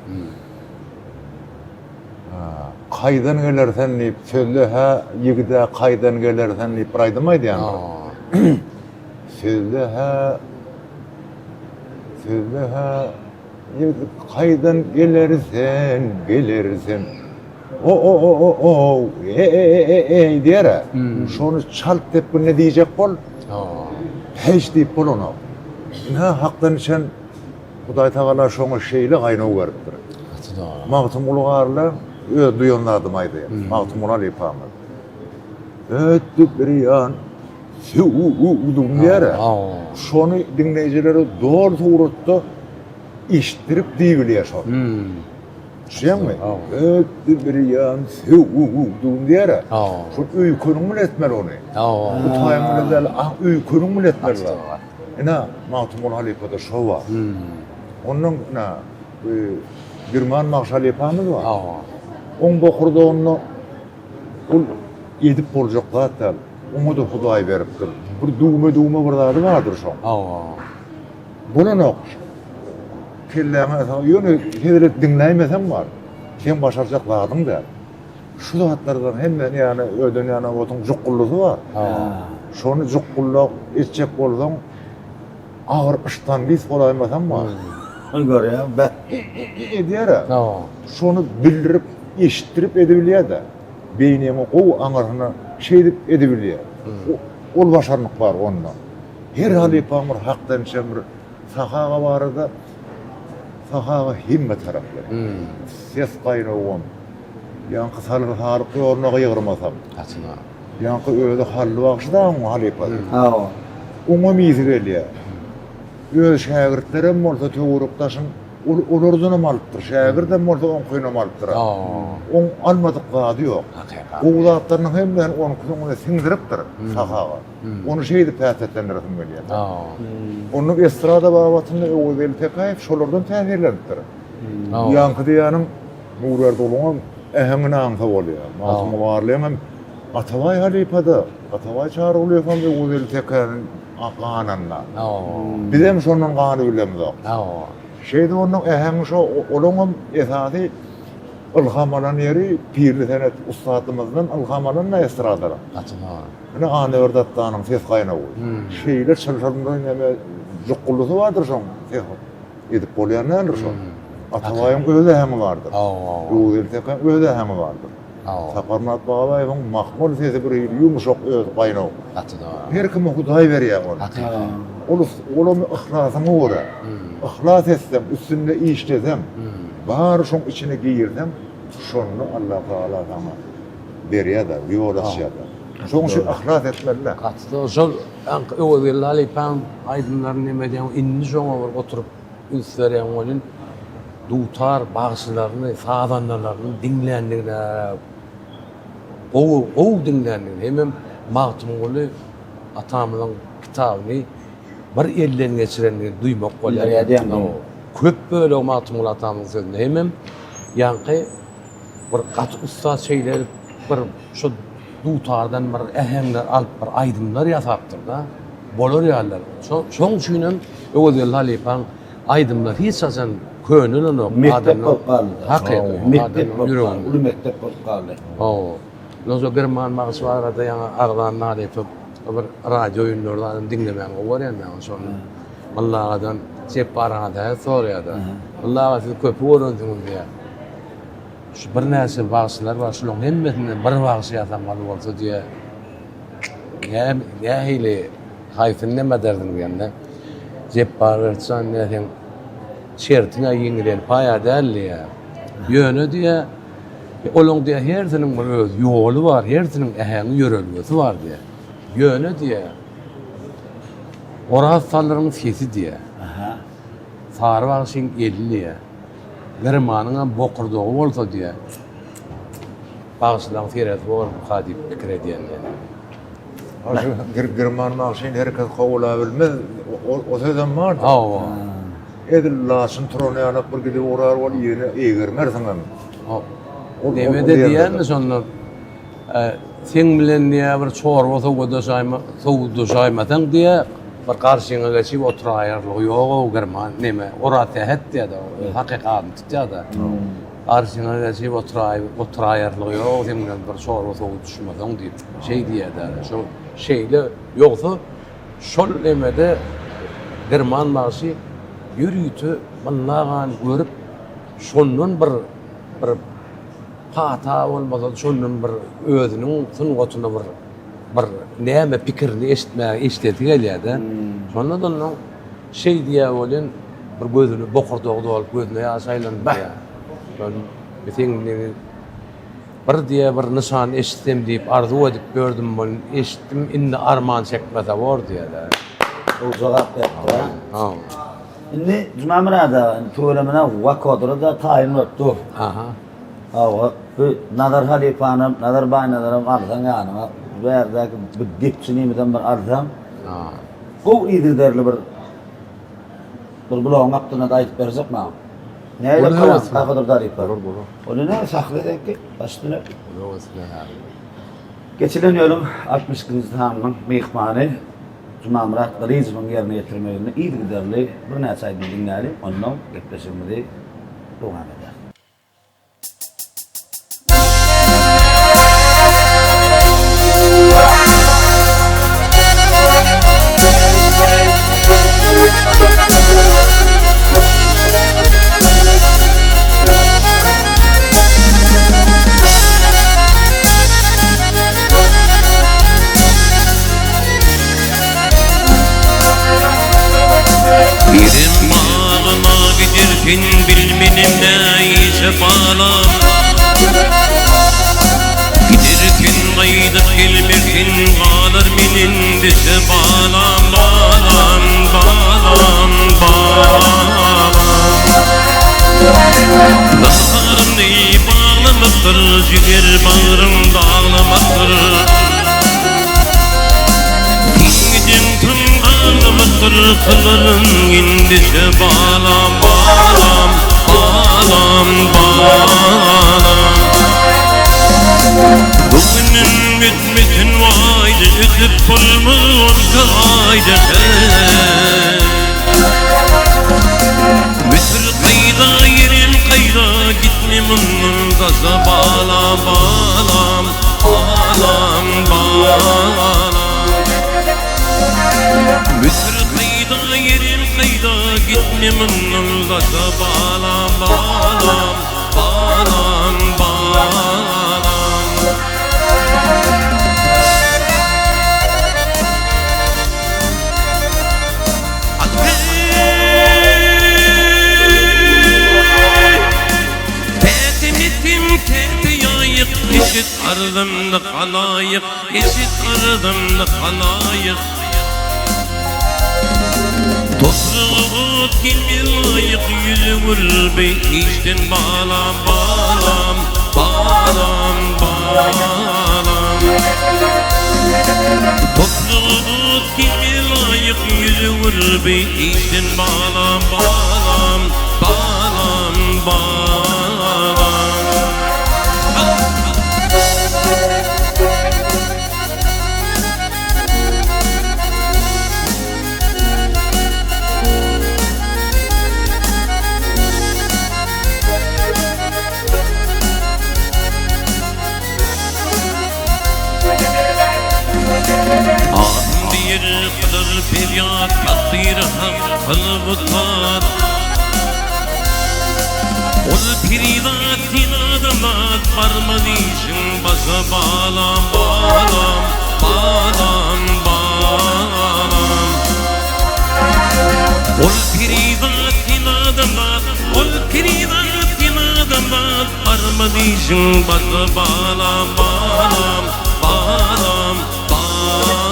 Kaýdan geler sen diýip, sözle hä ýigide kaýdan geler sen diýip bir aýdym aýdýandyr. Sözle hä Sözle hä ýigit kaýdan geler sen, geler sen. O o o o o e e e e e diýer-ä. Şony çalt depginde diýjek bol. Hiç diýip bolanok. Ynha hakdan içen Hudaý Tagala şoňa şeýle gaýnaw beripdir. Gaty dogry. Magtymguly Garly öz duýan zadymy aýdaýyn. Magtymguly halypamyz. Ötdi bir ýan söwdüm diýer-ä. Şony diňleýjilere doly suratda eşitdirip diýibilýär şony. Düşýäňmi? Ötdi bir ýan söwdüm diýer. Şol öýkeniň bilen etmeli ony. Bu taýyň bilen däl, a öýkeniň bilen etmeli. Ine, Magtymguly halypada şo bar. Ondan ine, bu Girman bagşy halypamyz bar. Oň bokurdagynda ol edip boljak zat däl. Oňa-da Hudaý beripdir. Bir düwme-düwme bir zady bardyr şoň. Bolanok. Kelläňe sag, ýöne hezil edip diňläýmeseň bar. Seň başarjak zadyň däl. Şu zatlardan hemmesini ýany öden ýana otuň jukgullysy bar. Şony jukgullak etjek bolsaň agyr yştangist bolaýmasaň bar. Görýäň, beh. Edýär-ä. Şony bildirip, eşitdirip edibilýär-de. Beýniňi gowy aňyrsyna şeýdip edibilýär. Ol başarnyk bar onda. Her halypaň bir hakdan içen bir Sahy aga barada Sahy aga hemme taraplaýyn. Ses gaýnawam, ýaňky salyr salyk ýoluna gygyrmasam. Haçan-a. Ýaňky özi Hally bagşy dagyň halypasy. Hawa. Oňam ysy gelýär. Öz şägirtlerem bolsa töwerek-daşyň ol olardanam alypdyr. Şägirdem bolsa oňkynam alypdyr. Oň almadyk zady ýok. Hakykat. Gowy zatlarynyň hemmesini onuň siňdiripdir Sahy aga. Ony şeýdip häsiýetlendiresim gelýär. Onuň estrada babatynda Öwezgeldi Tekäýew şolardan täsirlenipdir. Ýaňky diýýäniň Nurberdi äheňini aňsa bolýar. Magtymguly Garlyň hem Atabaý halypa-da, Atabaý Çarygulyýew hem Öwezgeldi Tekäniň ganynda. Bizem şondan ganybilemzok. Şeýdip onuň äheňi şo, olaňam esasy ylham alan ýeri Pirli Senet ussatymyzdan ylham alan-da estradalar. Ine Annaberdi Atdanyň ses gaýnawy. Şeýle çylşyrymly neme jukgullysy bardyr şoň ses edip bolýan däldir şol. Atabaýyň öz äheňi bardyr. Öwezgeldi Tekäň öz äheňi bardyr. Saparmyrat Babaýewiň mahmal sesi bir hili ýumşak öz gaýnaw. Her kime Hudaý berýär ony. Ol olam yhlasyňa görä. Yhlas etseň, üstünde işleseň, bary şoň içine girseň, şonda Allatagala saňa berýär-de, ýol açýar-da. Şoň üçin yhlas etmeli-dä. Gaty dogry. Şol aňky Öwezgeldi halypaň aýdymlaryny neme edýäň, indi şoňa bir oturyp üns berýäň welin, dutar bagşylaryny, sazandalaryny diňländigine gowy, gowy diňländigini hemem Magtymguly atamyzyň kitabyny bir elden geçirendigini duýmak bolýar. Köp bölegi Magtymguly atamyzyň sözünde hemem ýaňky Bir gaty ussat şeýle edip bir şu dutardan bir äheňler alyp bir aýdymlar ýasapdyr-da. Bolar ýalylar. Şoň üçin hem Öwezgeldi halypaň aýdymlary hiç haçan könelenok. Mekdep bolup galdy. Hakyky. Mekdep bolup galdy. Uly mekdep bolup galdy. Hawa. Ondan soň Girman bagşy barada ýaňy agzan halypa bir radio oýunlary zadam diňlemäni gowy görýän men şony. Molla agadan Jepbar aga soraýar-da. Molla aga siz köpi görensiňiz diýýär. Şu birnäçe bagşylar bar, şularyň hemmesinden bir bagşy ýasamaly bolsa diýýär. Näme, nähili, haýsyny neme ederdiň diýende, Jepbar Berdijan diýýär, seň şertiň-ä ýeňil paýa däl diýýär. Ýöne diýýär, olaň diýýär, hersiniň bir öz ýoly bar, hersiniň äheňi, ýörelgesi bar diýýär. Ýöne diýýär, Oraz Salyryň sesi diýýär. Sary bagşyň eli diýýär. Girmanyňam bokurdagy bolsa diýýä. Bagşylaň seresi bormyka diýip pikir edýän men. Girman bagşyny her kes kowulabilmez, o sözem bardyr. Hawa. Edil laçyn turan ýalak bir gidip ugrar bol yzyna eýgermersiňem. Neme-de diýýän-de şonda. Seň bilen diýýä bir çorba sowudaşaýma, sowudaşaýmasaň diýýä, bir garşyňa geçip oturaýarlygy ýog-ow Girman, neme, Orazsähet diýýä-de, öz hakyky adyny tutýa-da. Garşyňa geçip oturaý, oturaýarlygy ýog seň bilen bir çorba sowudyşmasaň diýip, şeý diýýä-de. Şo şeýle, ýogsa şol nemede Girman bagşy ýörite Mylly agany görüp, şondan bir, bir Pata bolmasa şondan bir özüniň sungatyna bir bir näme pikirini eşitmäge eşidesi gelýär-de. Şonda-da onuň şeý diýýär welin bir gözüni bokurdagy dolup gözüne ýaş aýlandy diýýär. Şol seň bir diýýär bir nyşan eşitsem diýip arzuw edip ýördüm welin eşitdim indi arman çekmese bor diýýär-de. Gowy jogap beripdir-a. Hawa. Indi Jumamyrat aga, indi tüwelemine Wakodra-da taýyn bolup dur. Aha. Hawa, bu Nazar halypanam, Nazar Baýnazaram alsaň ýanyňa, bu ýerdäki bu depçinimizem bir alsaň, gowy yzygiderli bir bir bulagyň gapdalynda-da aýdyp berjek maňa. Nähili Bolar, kakadyr Kakadyr Darypa? Bolar, bolar. Ony näme sahna seňki? Baş üstüne. Bolar, bolar. Geçilen ýylyň 62-nji sanynyň myhmany Jumamyrat Gylyjowyň ýerine ýetirmeginde yzygiderli birnäçe aýdym diňläli, onnoň gepleşigimizi dowam ederis. Irem bagyma gidersen bilmenem näişe balam Gidersen gaýdyp gelmersen galar men endişe balam balam balam balam Nazaryny baglamakdyr jiger bagrym daglamakdyr Giňden tüm aglamakdyr kylaryn endişe balam balam balam balam Bu günüm bitmesin waýda ötüp bolmaz onka aýda heý. Müsür kaýda ýerim kaýda gitme mundan daşa balam balam balam balam Müsür kaýda ýerim kaýda gitme mundan daşa balam balam balam balam. Eşit arzymny halaýyk, eşit arzymny halaýyk. Topraga ot gelmez laýyk, ýüzi gül behişden balam, balam, balam, balam. Topraga ot gelmez laýyk, ýüzi gül behişden balam, balam, balam, balam. Ahym diýer kylar perýat, Takdyr hak kylyp ussat. Ol perizat sen adamzat, Barmaz işiň başa balam, balam, balam, balam. Ol perizat sen adamzat, Ol perizat sen adamzat, Barmaz işiň başa balam, balam, balam, balam.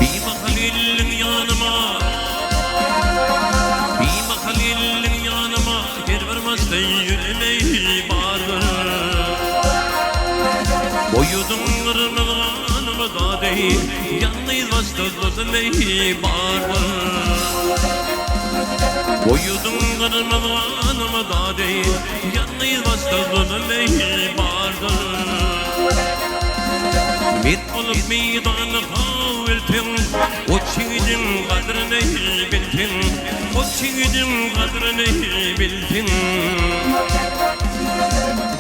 Bimahal geldiň ýanyma, Bimahal geldiň ýanyma, Her bir maçda ýüzüme bardyr. Boýadyň gyrmyzy ganyma dady, Ýalňyz başda zulmy bardyr. Boýadyň gyrmyzy ganyma dady, Ýalňyz başda zulmy bardyr. Met bolup meýdana gawelseň, Goç ýigidiň gadryny bilseň, Goç ýigidiň gadryny bilseň.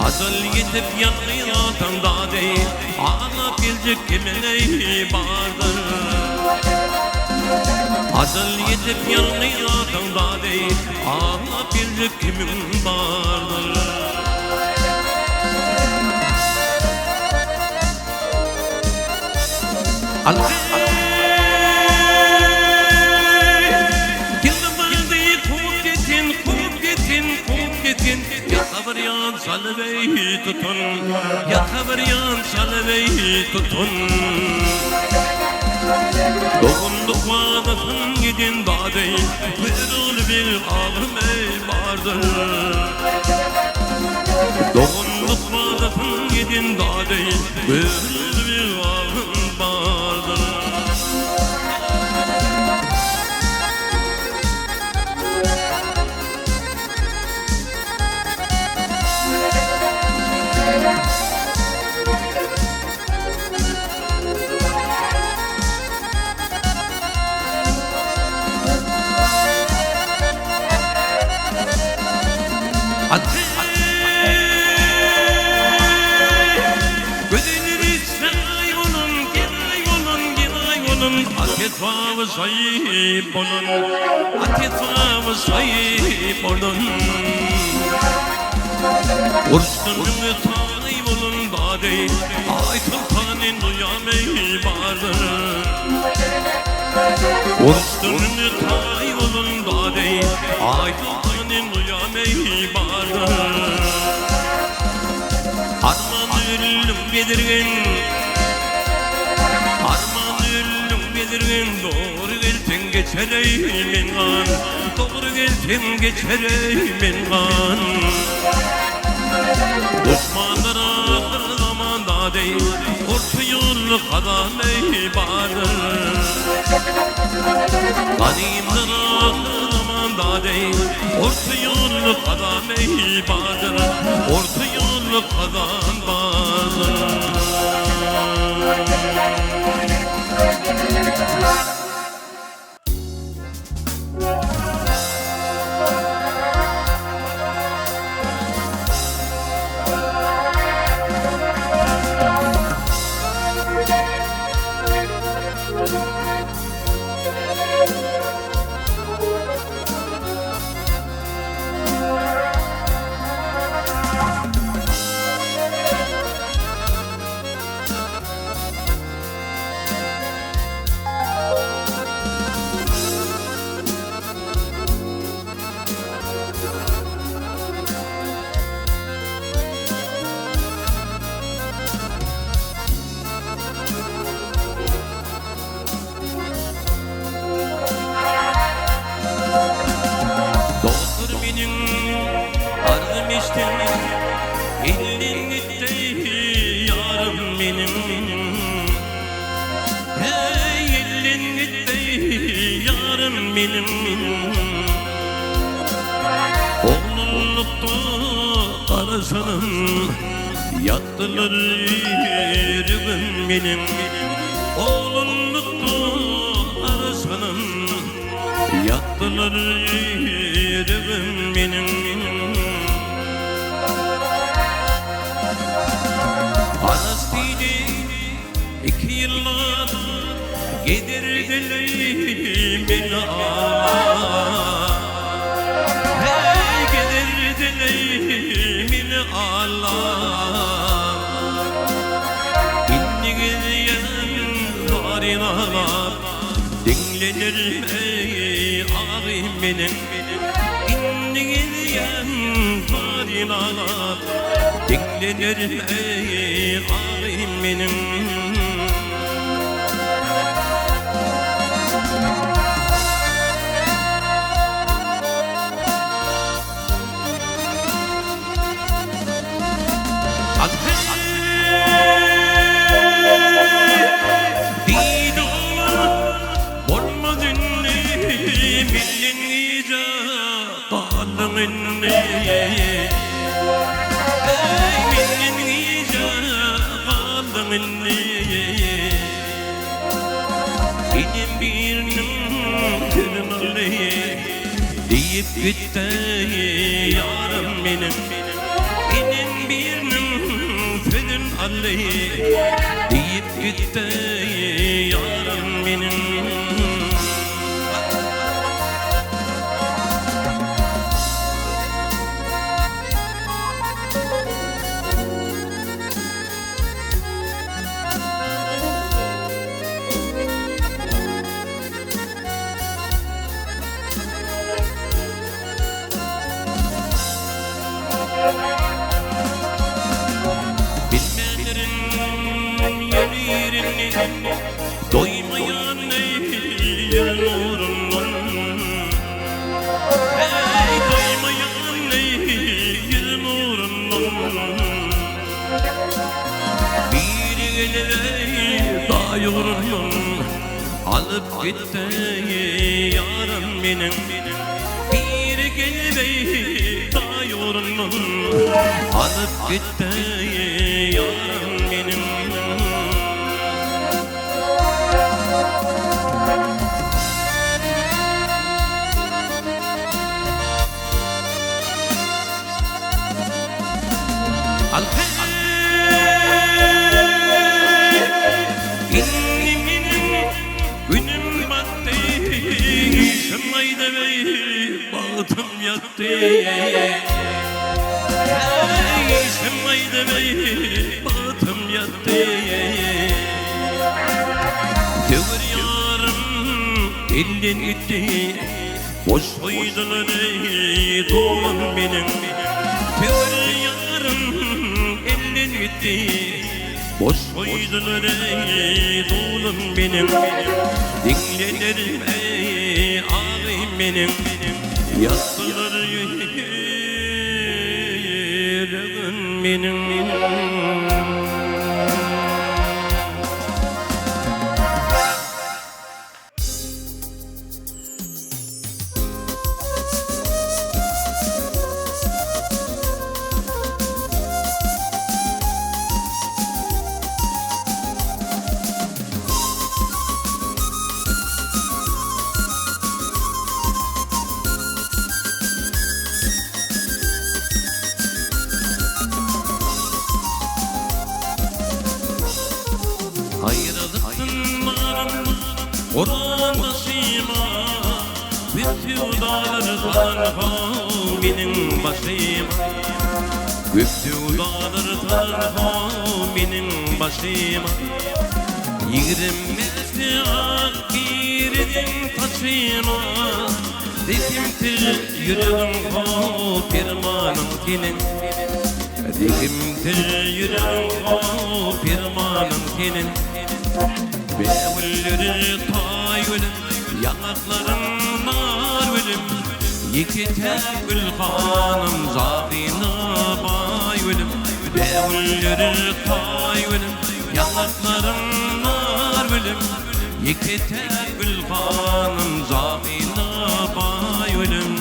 Ajal ýetip ýalňyz galsaň dady, Aglap geljek kimleý bardyr. Ajal ýetip ýalňyz galsaň dadeý, Aglap geljek kimiň bardyr? Ýaka bir ýan çalybeý tutun, Ýaka bir ýan çalybeý tutun. Doganlyk wadasyn giden badeý, Görogly beg agym-eý bardyr. Doganlyk wadasyn giden badeý, Görogly beg agym bardyr. Uruşdan öňe taý bolan bady, Aý soltany duýamy bardyr. Uruşdan öňe taý bolan bady, Aý soltany duýamy bardyr. Arman öldüň Bedirgen, Arman öldüň Bedirgen, Dogry gelseň geçereý men gan, Dogry gelseň geçereý men gan. Duşmanlar ahyr zamanda deý, Orta ýolly gazan eý bardyr. Ganymlar ahyr zamanda deý, Orta ýolly gazan eý bardyr, Orta ýolly gazan bardyr. Dostlar meniň arzym eşdiň, Elden gitdi ýarym meniň. Heý, elden gitdi ýarym meniň. Oglanlykda garaşanym, Ýakdylar ýüregim meniň. Oglanlykda garaşanym, Ýakdylar ýüregim meniň. Garaş diýdi, iki ýyldan Giderdiler meni ala. Hey, giderdiler meni ala. Indi gidýän zaryn alap, Diňlenir ey agym meniň. Indi gidýän zaryn alap, Diňlenir ey agym meniň. Enem biriniň sözün aldy, Diýip gitdi ýarym meniň. Enem biriniň sözün aldy, Diýip gitdi ýarym meniň. Biri gelip eý daý ugrundan Alyp gitdi ýarym meniň. Biri gelip eý daý ugrundan Alyp gitdi ýarym meniň. Indi meniň günüm batdy, Işim gaýdyp eý, bagtym ýatdy. Işim gaýdyp eý, bagtym ýatdy. Döwür ýarym elden gitdi. Boş goýdular eý dogan meniň Töwir ýarym elden gitdi Boş goýdular eý dogan meniň Diňleder eý agym meniň Ýakdylar ýüregim meniň. Aýralykdan balam Oran başyma Bütin daglar tanha meniň başyma Bütin daglar tanha meniň başyma Ýigrimisi ak girdiň saçyma Dikimtir ýüregim how permanyň seniň Dikimtir ýüregim how permanyň seniň Bägülleri taý gülüm, ýaňaklaryň nar gülüm, Ýeke-täk gül hanym jahyna baý gülüm. Bägülleri taý gülüm, ýaňaklaryň nar gülüm, Ýeke-täk gül hanym jahyna baý gülüm.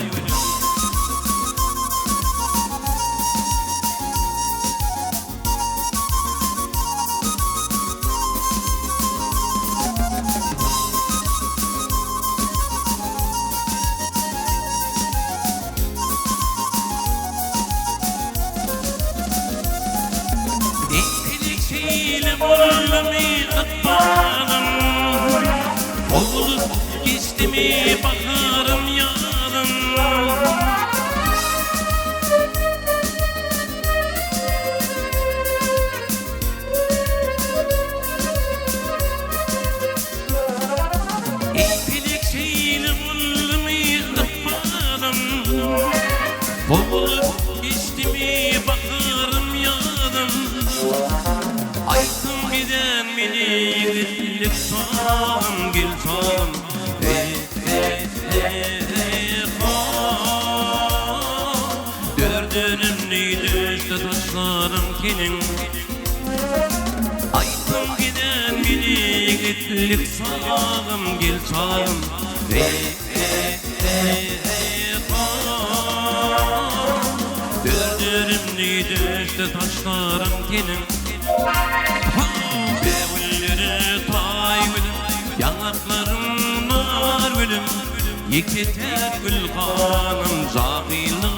Eýgilik şeýle boldumy ykbalym, Bolup geçdimi baharym ýazym. Eý pelek şeýle boldumy ykbalym, Bolup geçdimi baharym ýazym. Aýtsaň giden meni ýigitlik çagym gel çagym Eý eý eý ho Dördünümni düşdi saçlaryň seniň Aýtsaň giden meni ýigitlik çagym gel çagym Eý eý eý ho Dördünümni düşdi saçlaryň seniň Bägülleri taý gülüm Ýaňaklaryň nar gülüm Ýeke-täk gül hanym jahylyga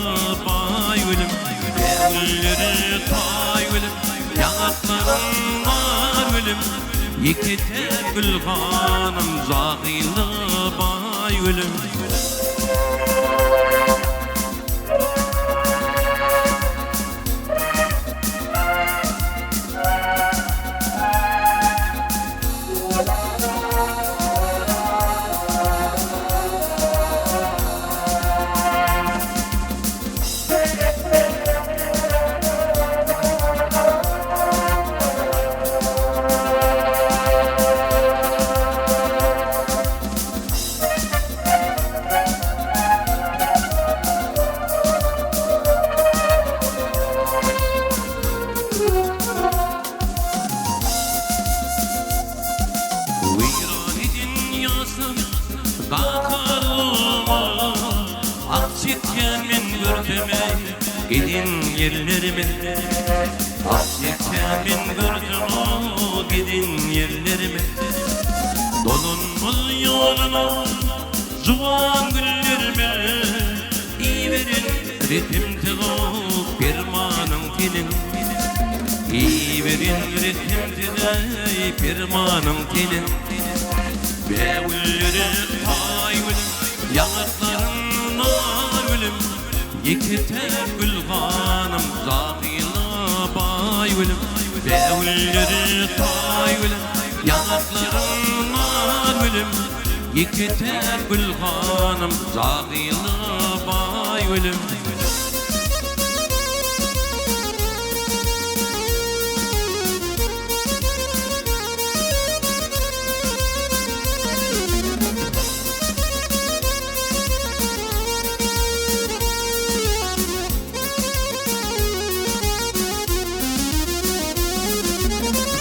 baý gülüm Bägülleri taý gülüm Ýaňaklaryň nar gülüm Ýeke-täk gül hanym jahylyga baý gülüm. ýerlerime Hasretkä men gördüm-ow giden ýerlerime Dolanmaz ýoluna juwan güllerime Iberen rehimsiz-ow permanyň seniň Iberen rehimsiz-eý permanyň seniň Bägüllere taý gülüm, ýaňaklaryň nar gülüm, Ýeke-täk gül ganym, jahyla baý gülüm. Bägüllere taý gülüm, ýaňaklaryň nar gülüm, Ýeke-täk gül ganym, jahyla baý gülüm.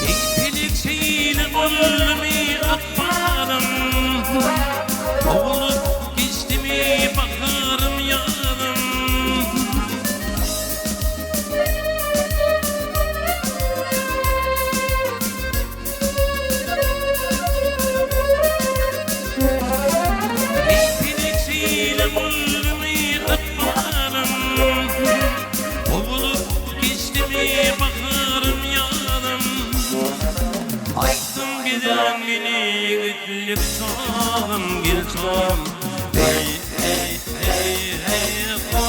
Eý pelek şeýle boldumy ykbalyň, Sowulyp geçdimi baharym ýazym. Eý pelek şeýle boldumy ykbalyň, Sowulyp geçdimi baharym ýazym. Aýtdym gezen meni ýigitlik çagym gel çagym Heý heý heý heý ho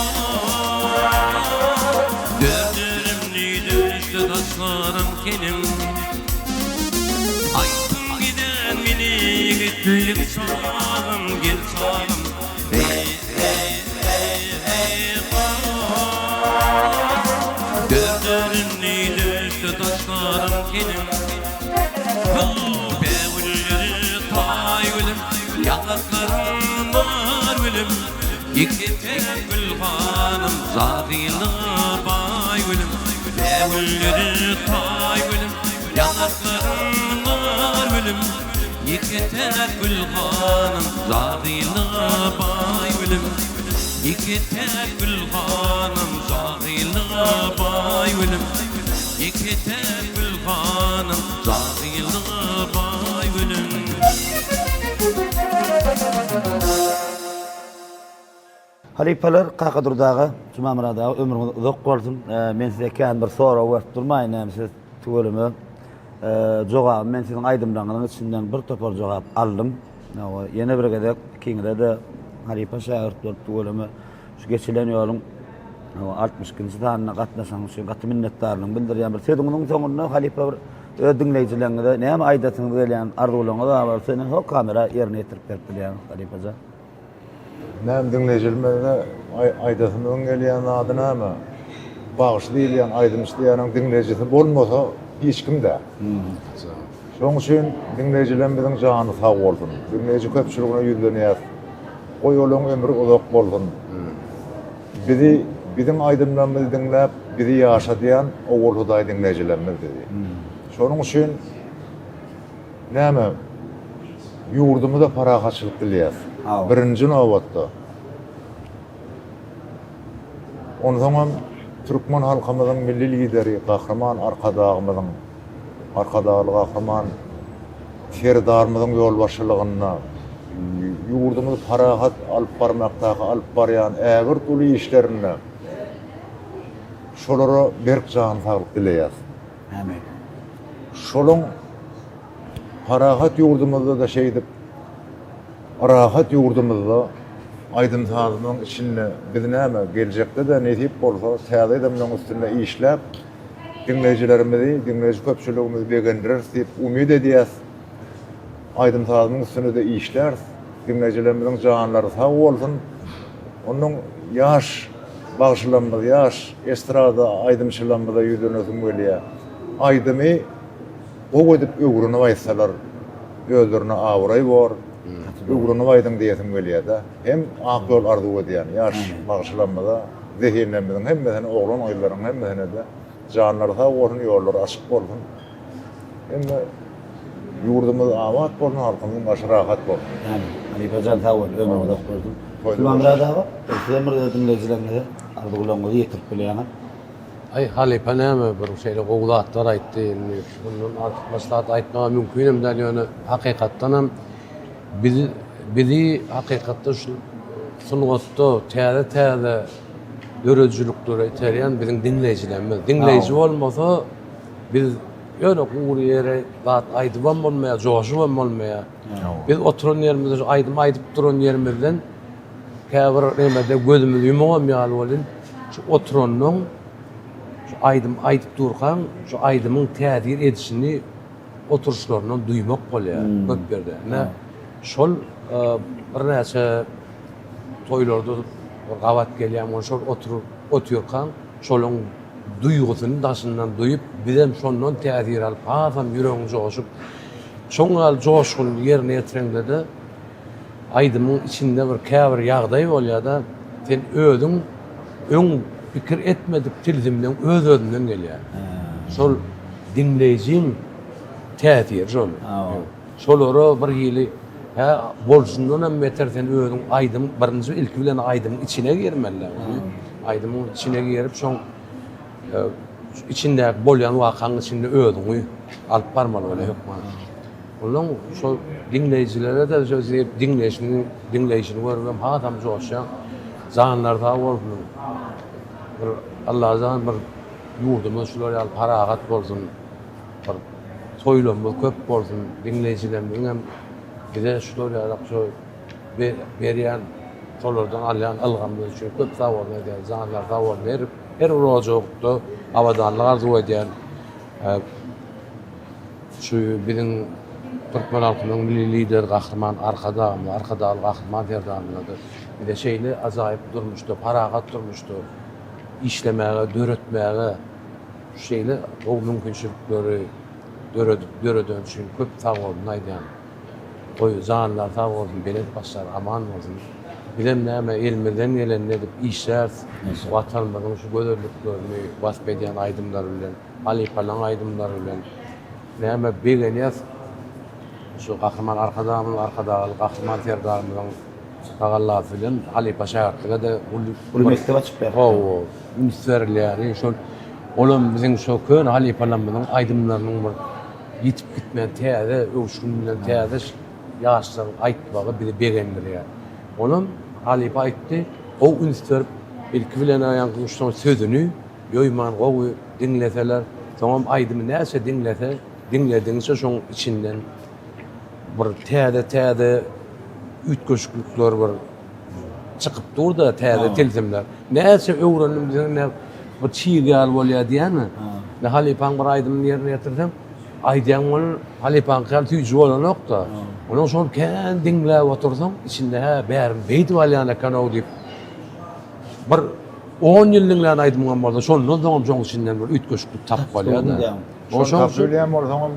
Dördürümni döşde taşlaram seniň Aýtdym giden meni ýigitlik çagym gel çagym Heý heý heý heý ho Dördürümni döşde taşlaram seniň Ho bägülleri taý gülüm Ýaňaklaryň nar gülüm Ýeke-täk gül hanym Jahyla baý gülüm Bägülleri taý gülüm Ýaňaklaryň nar gülüm Ýeke-täk gül hanym Jahyla baý gülüm Ýeke-täk gül hanym Jahyla baý gülüm Ýeke-täk gül hanym Jahyla baý gülüm. Halypalar Kakadurdy aga, Jumamyrat aga ömrüňiz uzak bolsun. Men size kän bir sorag berip durmaýyn, näme siz tüweleme jogaby men siziň aýdymlaryňyzyň içinden bir topar jogap aldym. Ýene bir gezek ikiňize-de halypa şägirt bolup tüweleme şu geçilen ýoluň 62-nji sanyna gatnaşanyňyz üçin gaty minnetdarlygymy bildirýän. Bir sözüňiziň soňunda halypa bir öz diňleýjileriňize näme aýdasyňyz gelýän arzuwlaryňyz bar bolsa ine ho kamera ýerine ýetirip berip bilýäňiz halypajan. Näme diňleýjilerimize aýdasymyzyň gelýän zady näme? Bagşy diýilýän, aýdymçy diýýäniň diňleýjisi bolmasa hiç kim däl. Şonuň üçin diňleýjilerimiziň jany sag bolsun. Diňleýji köpçüligine ýüzlenýäs. Goý olaryň ömri uzak bolsun. Bizi, biziň aýdymlarymyzy diňläp, bizi ýaşadýan Ogulhudaý diňleýjilerimiz bizi. Şonuň üçin Näme, ýurdumyza parahatçylyk dileýäs. Birinji nobatda. Onsoňam türkmen halkymyzyň Milli Lideri Gahryman Arkadagymyzyň, Arkadagly Gahryman Serdarymyzyň ýolbaşçylygynda ýurdumyzy parahat alyp barmakdaky alyp barýan ägirt uly işlerinde şolara berk jan saglyk dileýäs. Amin. Şolaň parahat ýurdumyzda-da şeýdip, rahat ýurdumyzda aýdym-sazymyzyň içinde biz näme, geljekde-de nesip bolsa täze aýdymlaryň üstünde işläp, diňleýjilerimizi, diňleýji köpçüligimizi begendireris diýip umyt edýäs. Aýdym-sazymyň üstünde-de işläris. Diňleýjilerimiziň janlary sag bolsun. Onnoň ýaş bagşylarymyz, ýaş estrada aýdymçylarymyza ýüzlenesim gelýär. Aýdymy gowy edip öwrenip aýtsalar özlerine abraý bor. Öwrenip aýdyň diýesim gelýär-de. Hem ak ýol arzuw edýän ýaş bagşylarymyza, zehinlerimiziň hemmesine, oglan-gyzlaryň hemmesine-de janlary sag bolsun, ýollary açyk bolsun. Hemme ýurdumyz abat bolsun, halkymyzyň başy rahat bolsun. Amin. Halypa jan sag bol, ömrüň uzak bolsun. Gurbanmyrat aga, sizem bir diňleýjileriňize arzuwlaryňyzy ýetirip bilýäňiz. Aý halypa näme bir şeýle gowy zatlar aýtdy indi mundan artykmaç zat aýtmaga mümkinem däl ýöne hakykatdanam biz bizi hakykatda şu sungatda täze täze döredijiliklere iterýän biziň diňleýjilerimiz. Diňleýji bolmasa biz ýöne gury ýere zat aýdybam bolmaýar, joşubam bolmaýar. Biz oturan ýerimizde şu aýdym aýdyp duran ýerimizden Käbir nemede gözümiz ýumugam ýaly welin, şu oturanyň, şu aýdym aýdyp durkaň, şu aýdymyň täsir edişini oturyşlaryndan duýmak bolýar köp ýerde. Ine, şol birnäçe toýlarda bir gabat gelýän we şol oturyp otyrkaň, şolaň duýgusyny daşyndan duýup, bizem şondan täsir alyp, hasam ýüregiň joşup, şoň ýaly joşgunly ýerine ýetireňde-de, Aýdymyň içinde bir käbir ýagdaý bolýada sen özüň öň pikir etmedik tilsimleň öz özünden gelýär. Şol diňleýjiň täsiri şol. Şolara bir hili hä bolşundan hem beter sen özüň aýdym birinji ilki bilen aýdymyň içine girmeli. Aýdymyň içine girip şoň içindäki bolýan wakaň içinde özüňi alyp barmaly bolýar hökman. Ondan şol diňleýjilere-de şo diňleýşini, diňleýşini görübem hasam joşýaň. Janlary sag bolsun. Bir Allajan bir ýurdumyz şular ýaly parahat bolsun. Bir toýlarymyz köp bolsun. Diňleýjilerimiziň hem bize şular ýaly şo berýän, şolardan alýan ylhamymyz üçin köp sag bolsun aýdýan. Janlary sag bolsun. Her her bir ojakda abadanlyk arzuw edýän. Şu biziň türkmen halkynyň Milli Lideri Gahryman Arkadagymyz, Arkadagly Gahryman Serdarymyza-da bize şeýle ajaýyp durmuşda, parahat durmuşda işlemäge, döretmäge şeýle gowy mümkinçilikleri döredip, döredeni üçin köp sagbolsun aýdýan. Goý, janlary sag bolsun, belent başlary aman bolsun. Bizem näme elimizden gelenini edip işläris. Watanymyzyň şu gözelliklerini wasp edýän aýdymlar bilen. Halypalaň aýdymlary bilen näme begenýäs. Şu Gahryman Arkadagymyz, Arkadagly Gahryman Serdarymyzyň tagallasy bilen halypa şägirtlige-de uly Uly mekdep açyp beripdir. Hawa, üns berilýär. Şol olam biziň şo köne halypalarymyzyň aýdymlarynyň bir ýitip gitmän täze öwüşgin bilen täze ýaşlaryň aýtmagy bizi begendirýär. Onam halypa aýtdy, gowy üns berip, ilki bilen-ä ýaňky şoň sözüni Ýoýman gowy diňleseler, soňam aýdymy näçe diňlese, diňledigiňçe şoň içinden bir täze-täze üýtgeşiklikler bir çykyp dur-da, täze tilsimler. Näçe öwrendim diýseň, ne bir çig ýaly bolýar diýýärmi? Ne halypaň bir aýdymyny ýerine ýetirseň, aýdýaň ol halypaňky ýaly süýji bolanok-da. Onuň şony kän diňläp otursaň, içinde hä, bärini beýdip alýan eken-ow diýip, Bir on ýyl diňlän aýdymyňam bolsa, şondan soňam şoň içinden bir üýtgeşiklik tapyp bolýar-da. Şony tapyp bilýän bolsaňam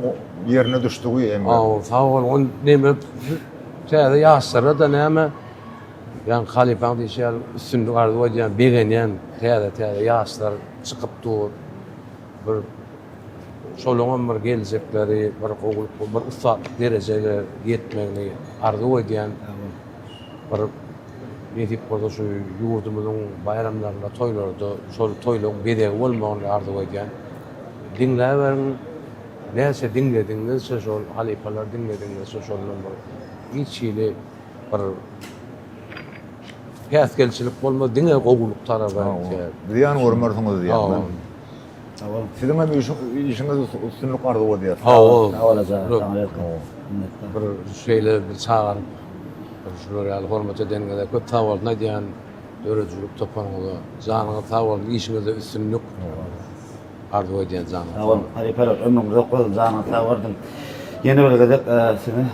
ýerine düşdügi emre. Hawa, sag bol. Ol neme täze ýaşlara-da näme ýaňky halypaň diýşi ýaly üstünlik arzuw edýän, begenýän täze-täze ýaşlar çykyp dur. Bir şolaňam bir geljekleri bir gowulyk, bir ussatlyk derejege ýetmegini arzuw edýän. Bir nesip bolsa şu ýurdumyzyň baýramlarynda, toýlarda şol toýlaryň bezegi bolmagyny arzuw edýän. Diňläberiň, näçe diňledigiňizçe şol halypalary diňledigiňizçe şondan bir hiç hili bir päsgelçilik bolmaz, diňe gowulyk taraba gitýär. Zyýan görmersiňiz diýýän. Sag boluň. Siziň hem işiňizde üstünlik arzuw edýäris. Sag bol. Sag bol Aja, saňa welcome. Minnetdar. Bir şeýle bir çagyryp, bir şular ýaly hormat edeniňize köp sag bolsun aýdýan döredijilik toparyňyza. Janyňyz sag bolsun, işiňizde üstünlik arzuw edýän janyňyz sag bolsun. Halypalar ömrüňiz uzak bolsun, janyňyz sag bolsun. Ýene bir gezek size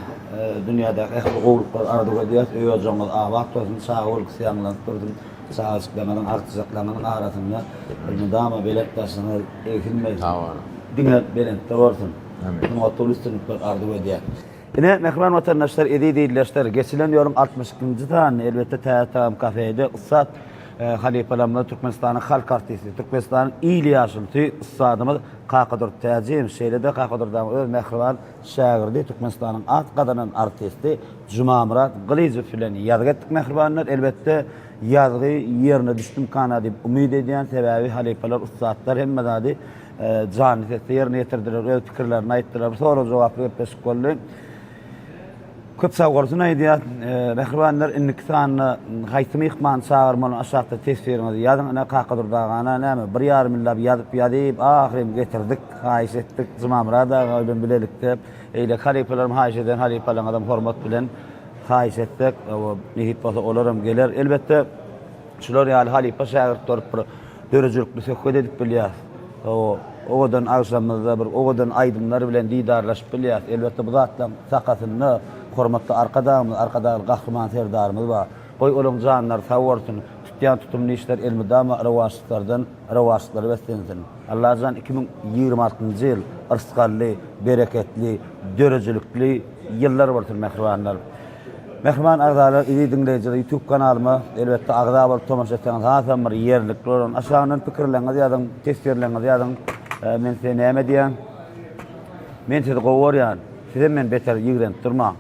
dünýädäki ähli gowulyklary arzuw edýäris. Öý-ojagyňyz abat bolsun, çaga gülküsi ýaňlanyp dursun. Çagajyklaryňyzyň, agtyjaklaryňyzyň arasynda elmydama belent başyňyz egsilmesin. Sag boluň. Diňe belentde bolsun. Sungatda uly üstünlikler arzuw edýän. Ine, mähriban watandaşlar, eziz ildeşler, geçilen ýoluň 62-nji sanyny, elbetde, Täze Tagam kafede ussat halypalarymyz, Türkmenistanyň halk artisti, Türkmenistanyň il ýaşulusy ussadymyz Kakadurdy Täjiýew, şeýle-de Kakadurdy aga öz mähriban şägirdi, Türkmenistanyň at gazanan artisti Jumamyrat Gylyjow bilen ýazgy etdik mähribanlar. Elbetde, ýazgy ýerine düşdümkana diýip umyt edýän, sebäbi halypalar, ussatlar hemme zady janly sesde ýerine ýetirdiler, öz pikirlerini aýtdylar. Bir sorag-jogaply gepleşik boldy. Köp sag bolsun aýdýas. Mähribanlar indiki sanda haýsy myhmany çagyrmaly aşakda teswiriňizi ýazyň ine Kakadurdy agana näme bir ýarym ýyllap ýazyp ýazyp ahyrym getirdik haýyş etdik Jumamyrat aga bilen bilelikde eýleki halypalaram haýyş eden halypalaryňyzam hormat bilen haýyş etsek nesip bolsa olaram geler elbetde Şular ýaly halypa şägirt bolup bir döredijilikli söhbet edip bilýäs. Owadan agşamymyzda bir owadan aýdymlar bilen didarlaşyp bilýäs. Elbetde bu zatlaryň sakasynda hormatly Arkadagymyz, Arkadagly Gahryman Serdarymyz bar. Goý olaň janlary sag bolsun, tutýan tutumly işleri elmydama rowaçlyklardan rowaçlyklara beslensin. Allajan 2026-njy ýyl yrsgally, bereketli, döredijilikli ýyllar bolsun mähribanlar. Mähriban agzalar, eziz diňleýjiler, YouTube kanalyma elbetde agza bolup tomaşa etseňiz hasam bir ýerlikli bolar. Aşagyndan pikirleriňizi ýazyň, teswirleriňizi ýazyň. Men size näme diýýän? Men sizi gowy görýän. Sizem meni beter ýigrenip durmaň.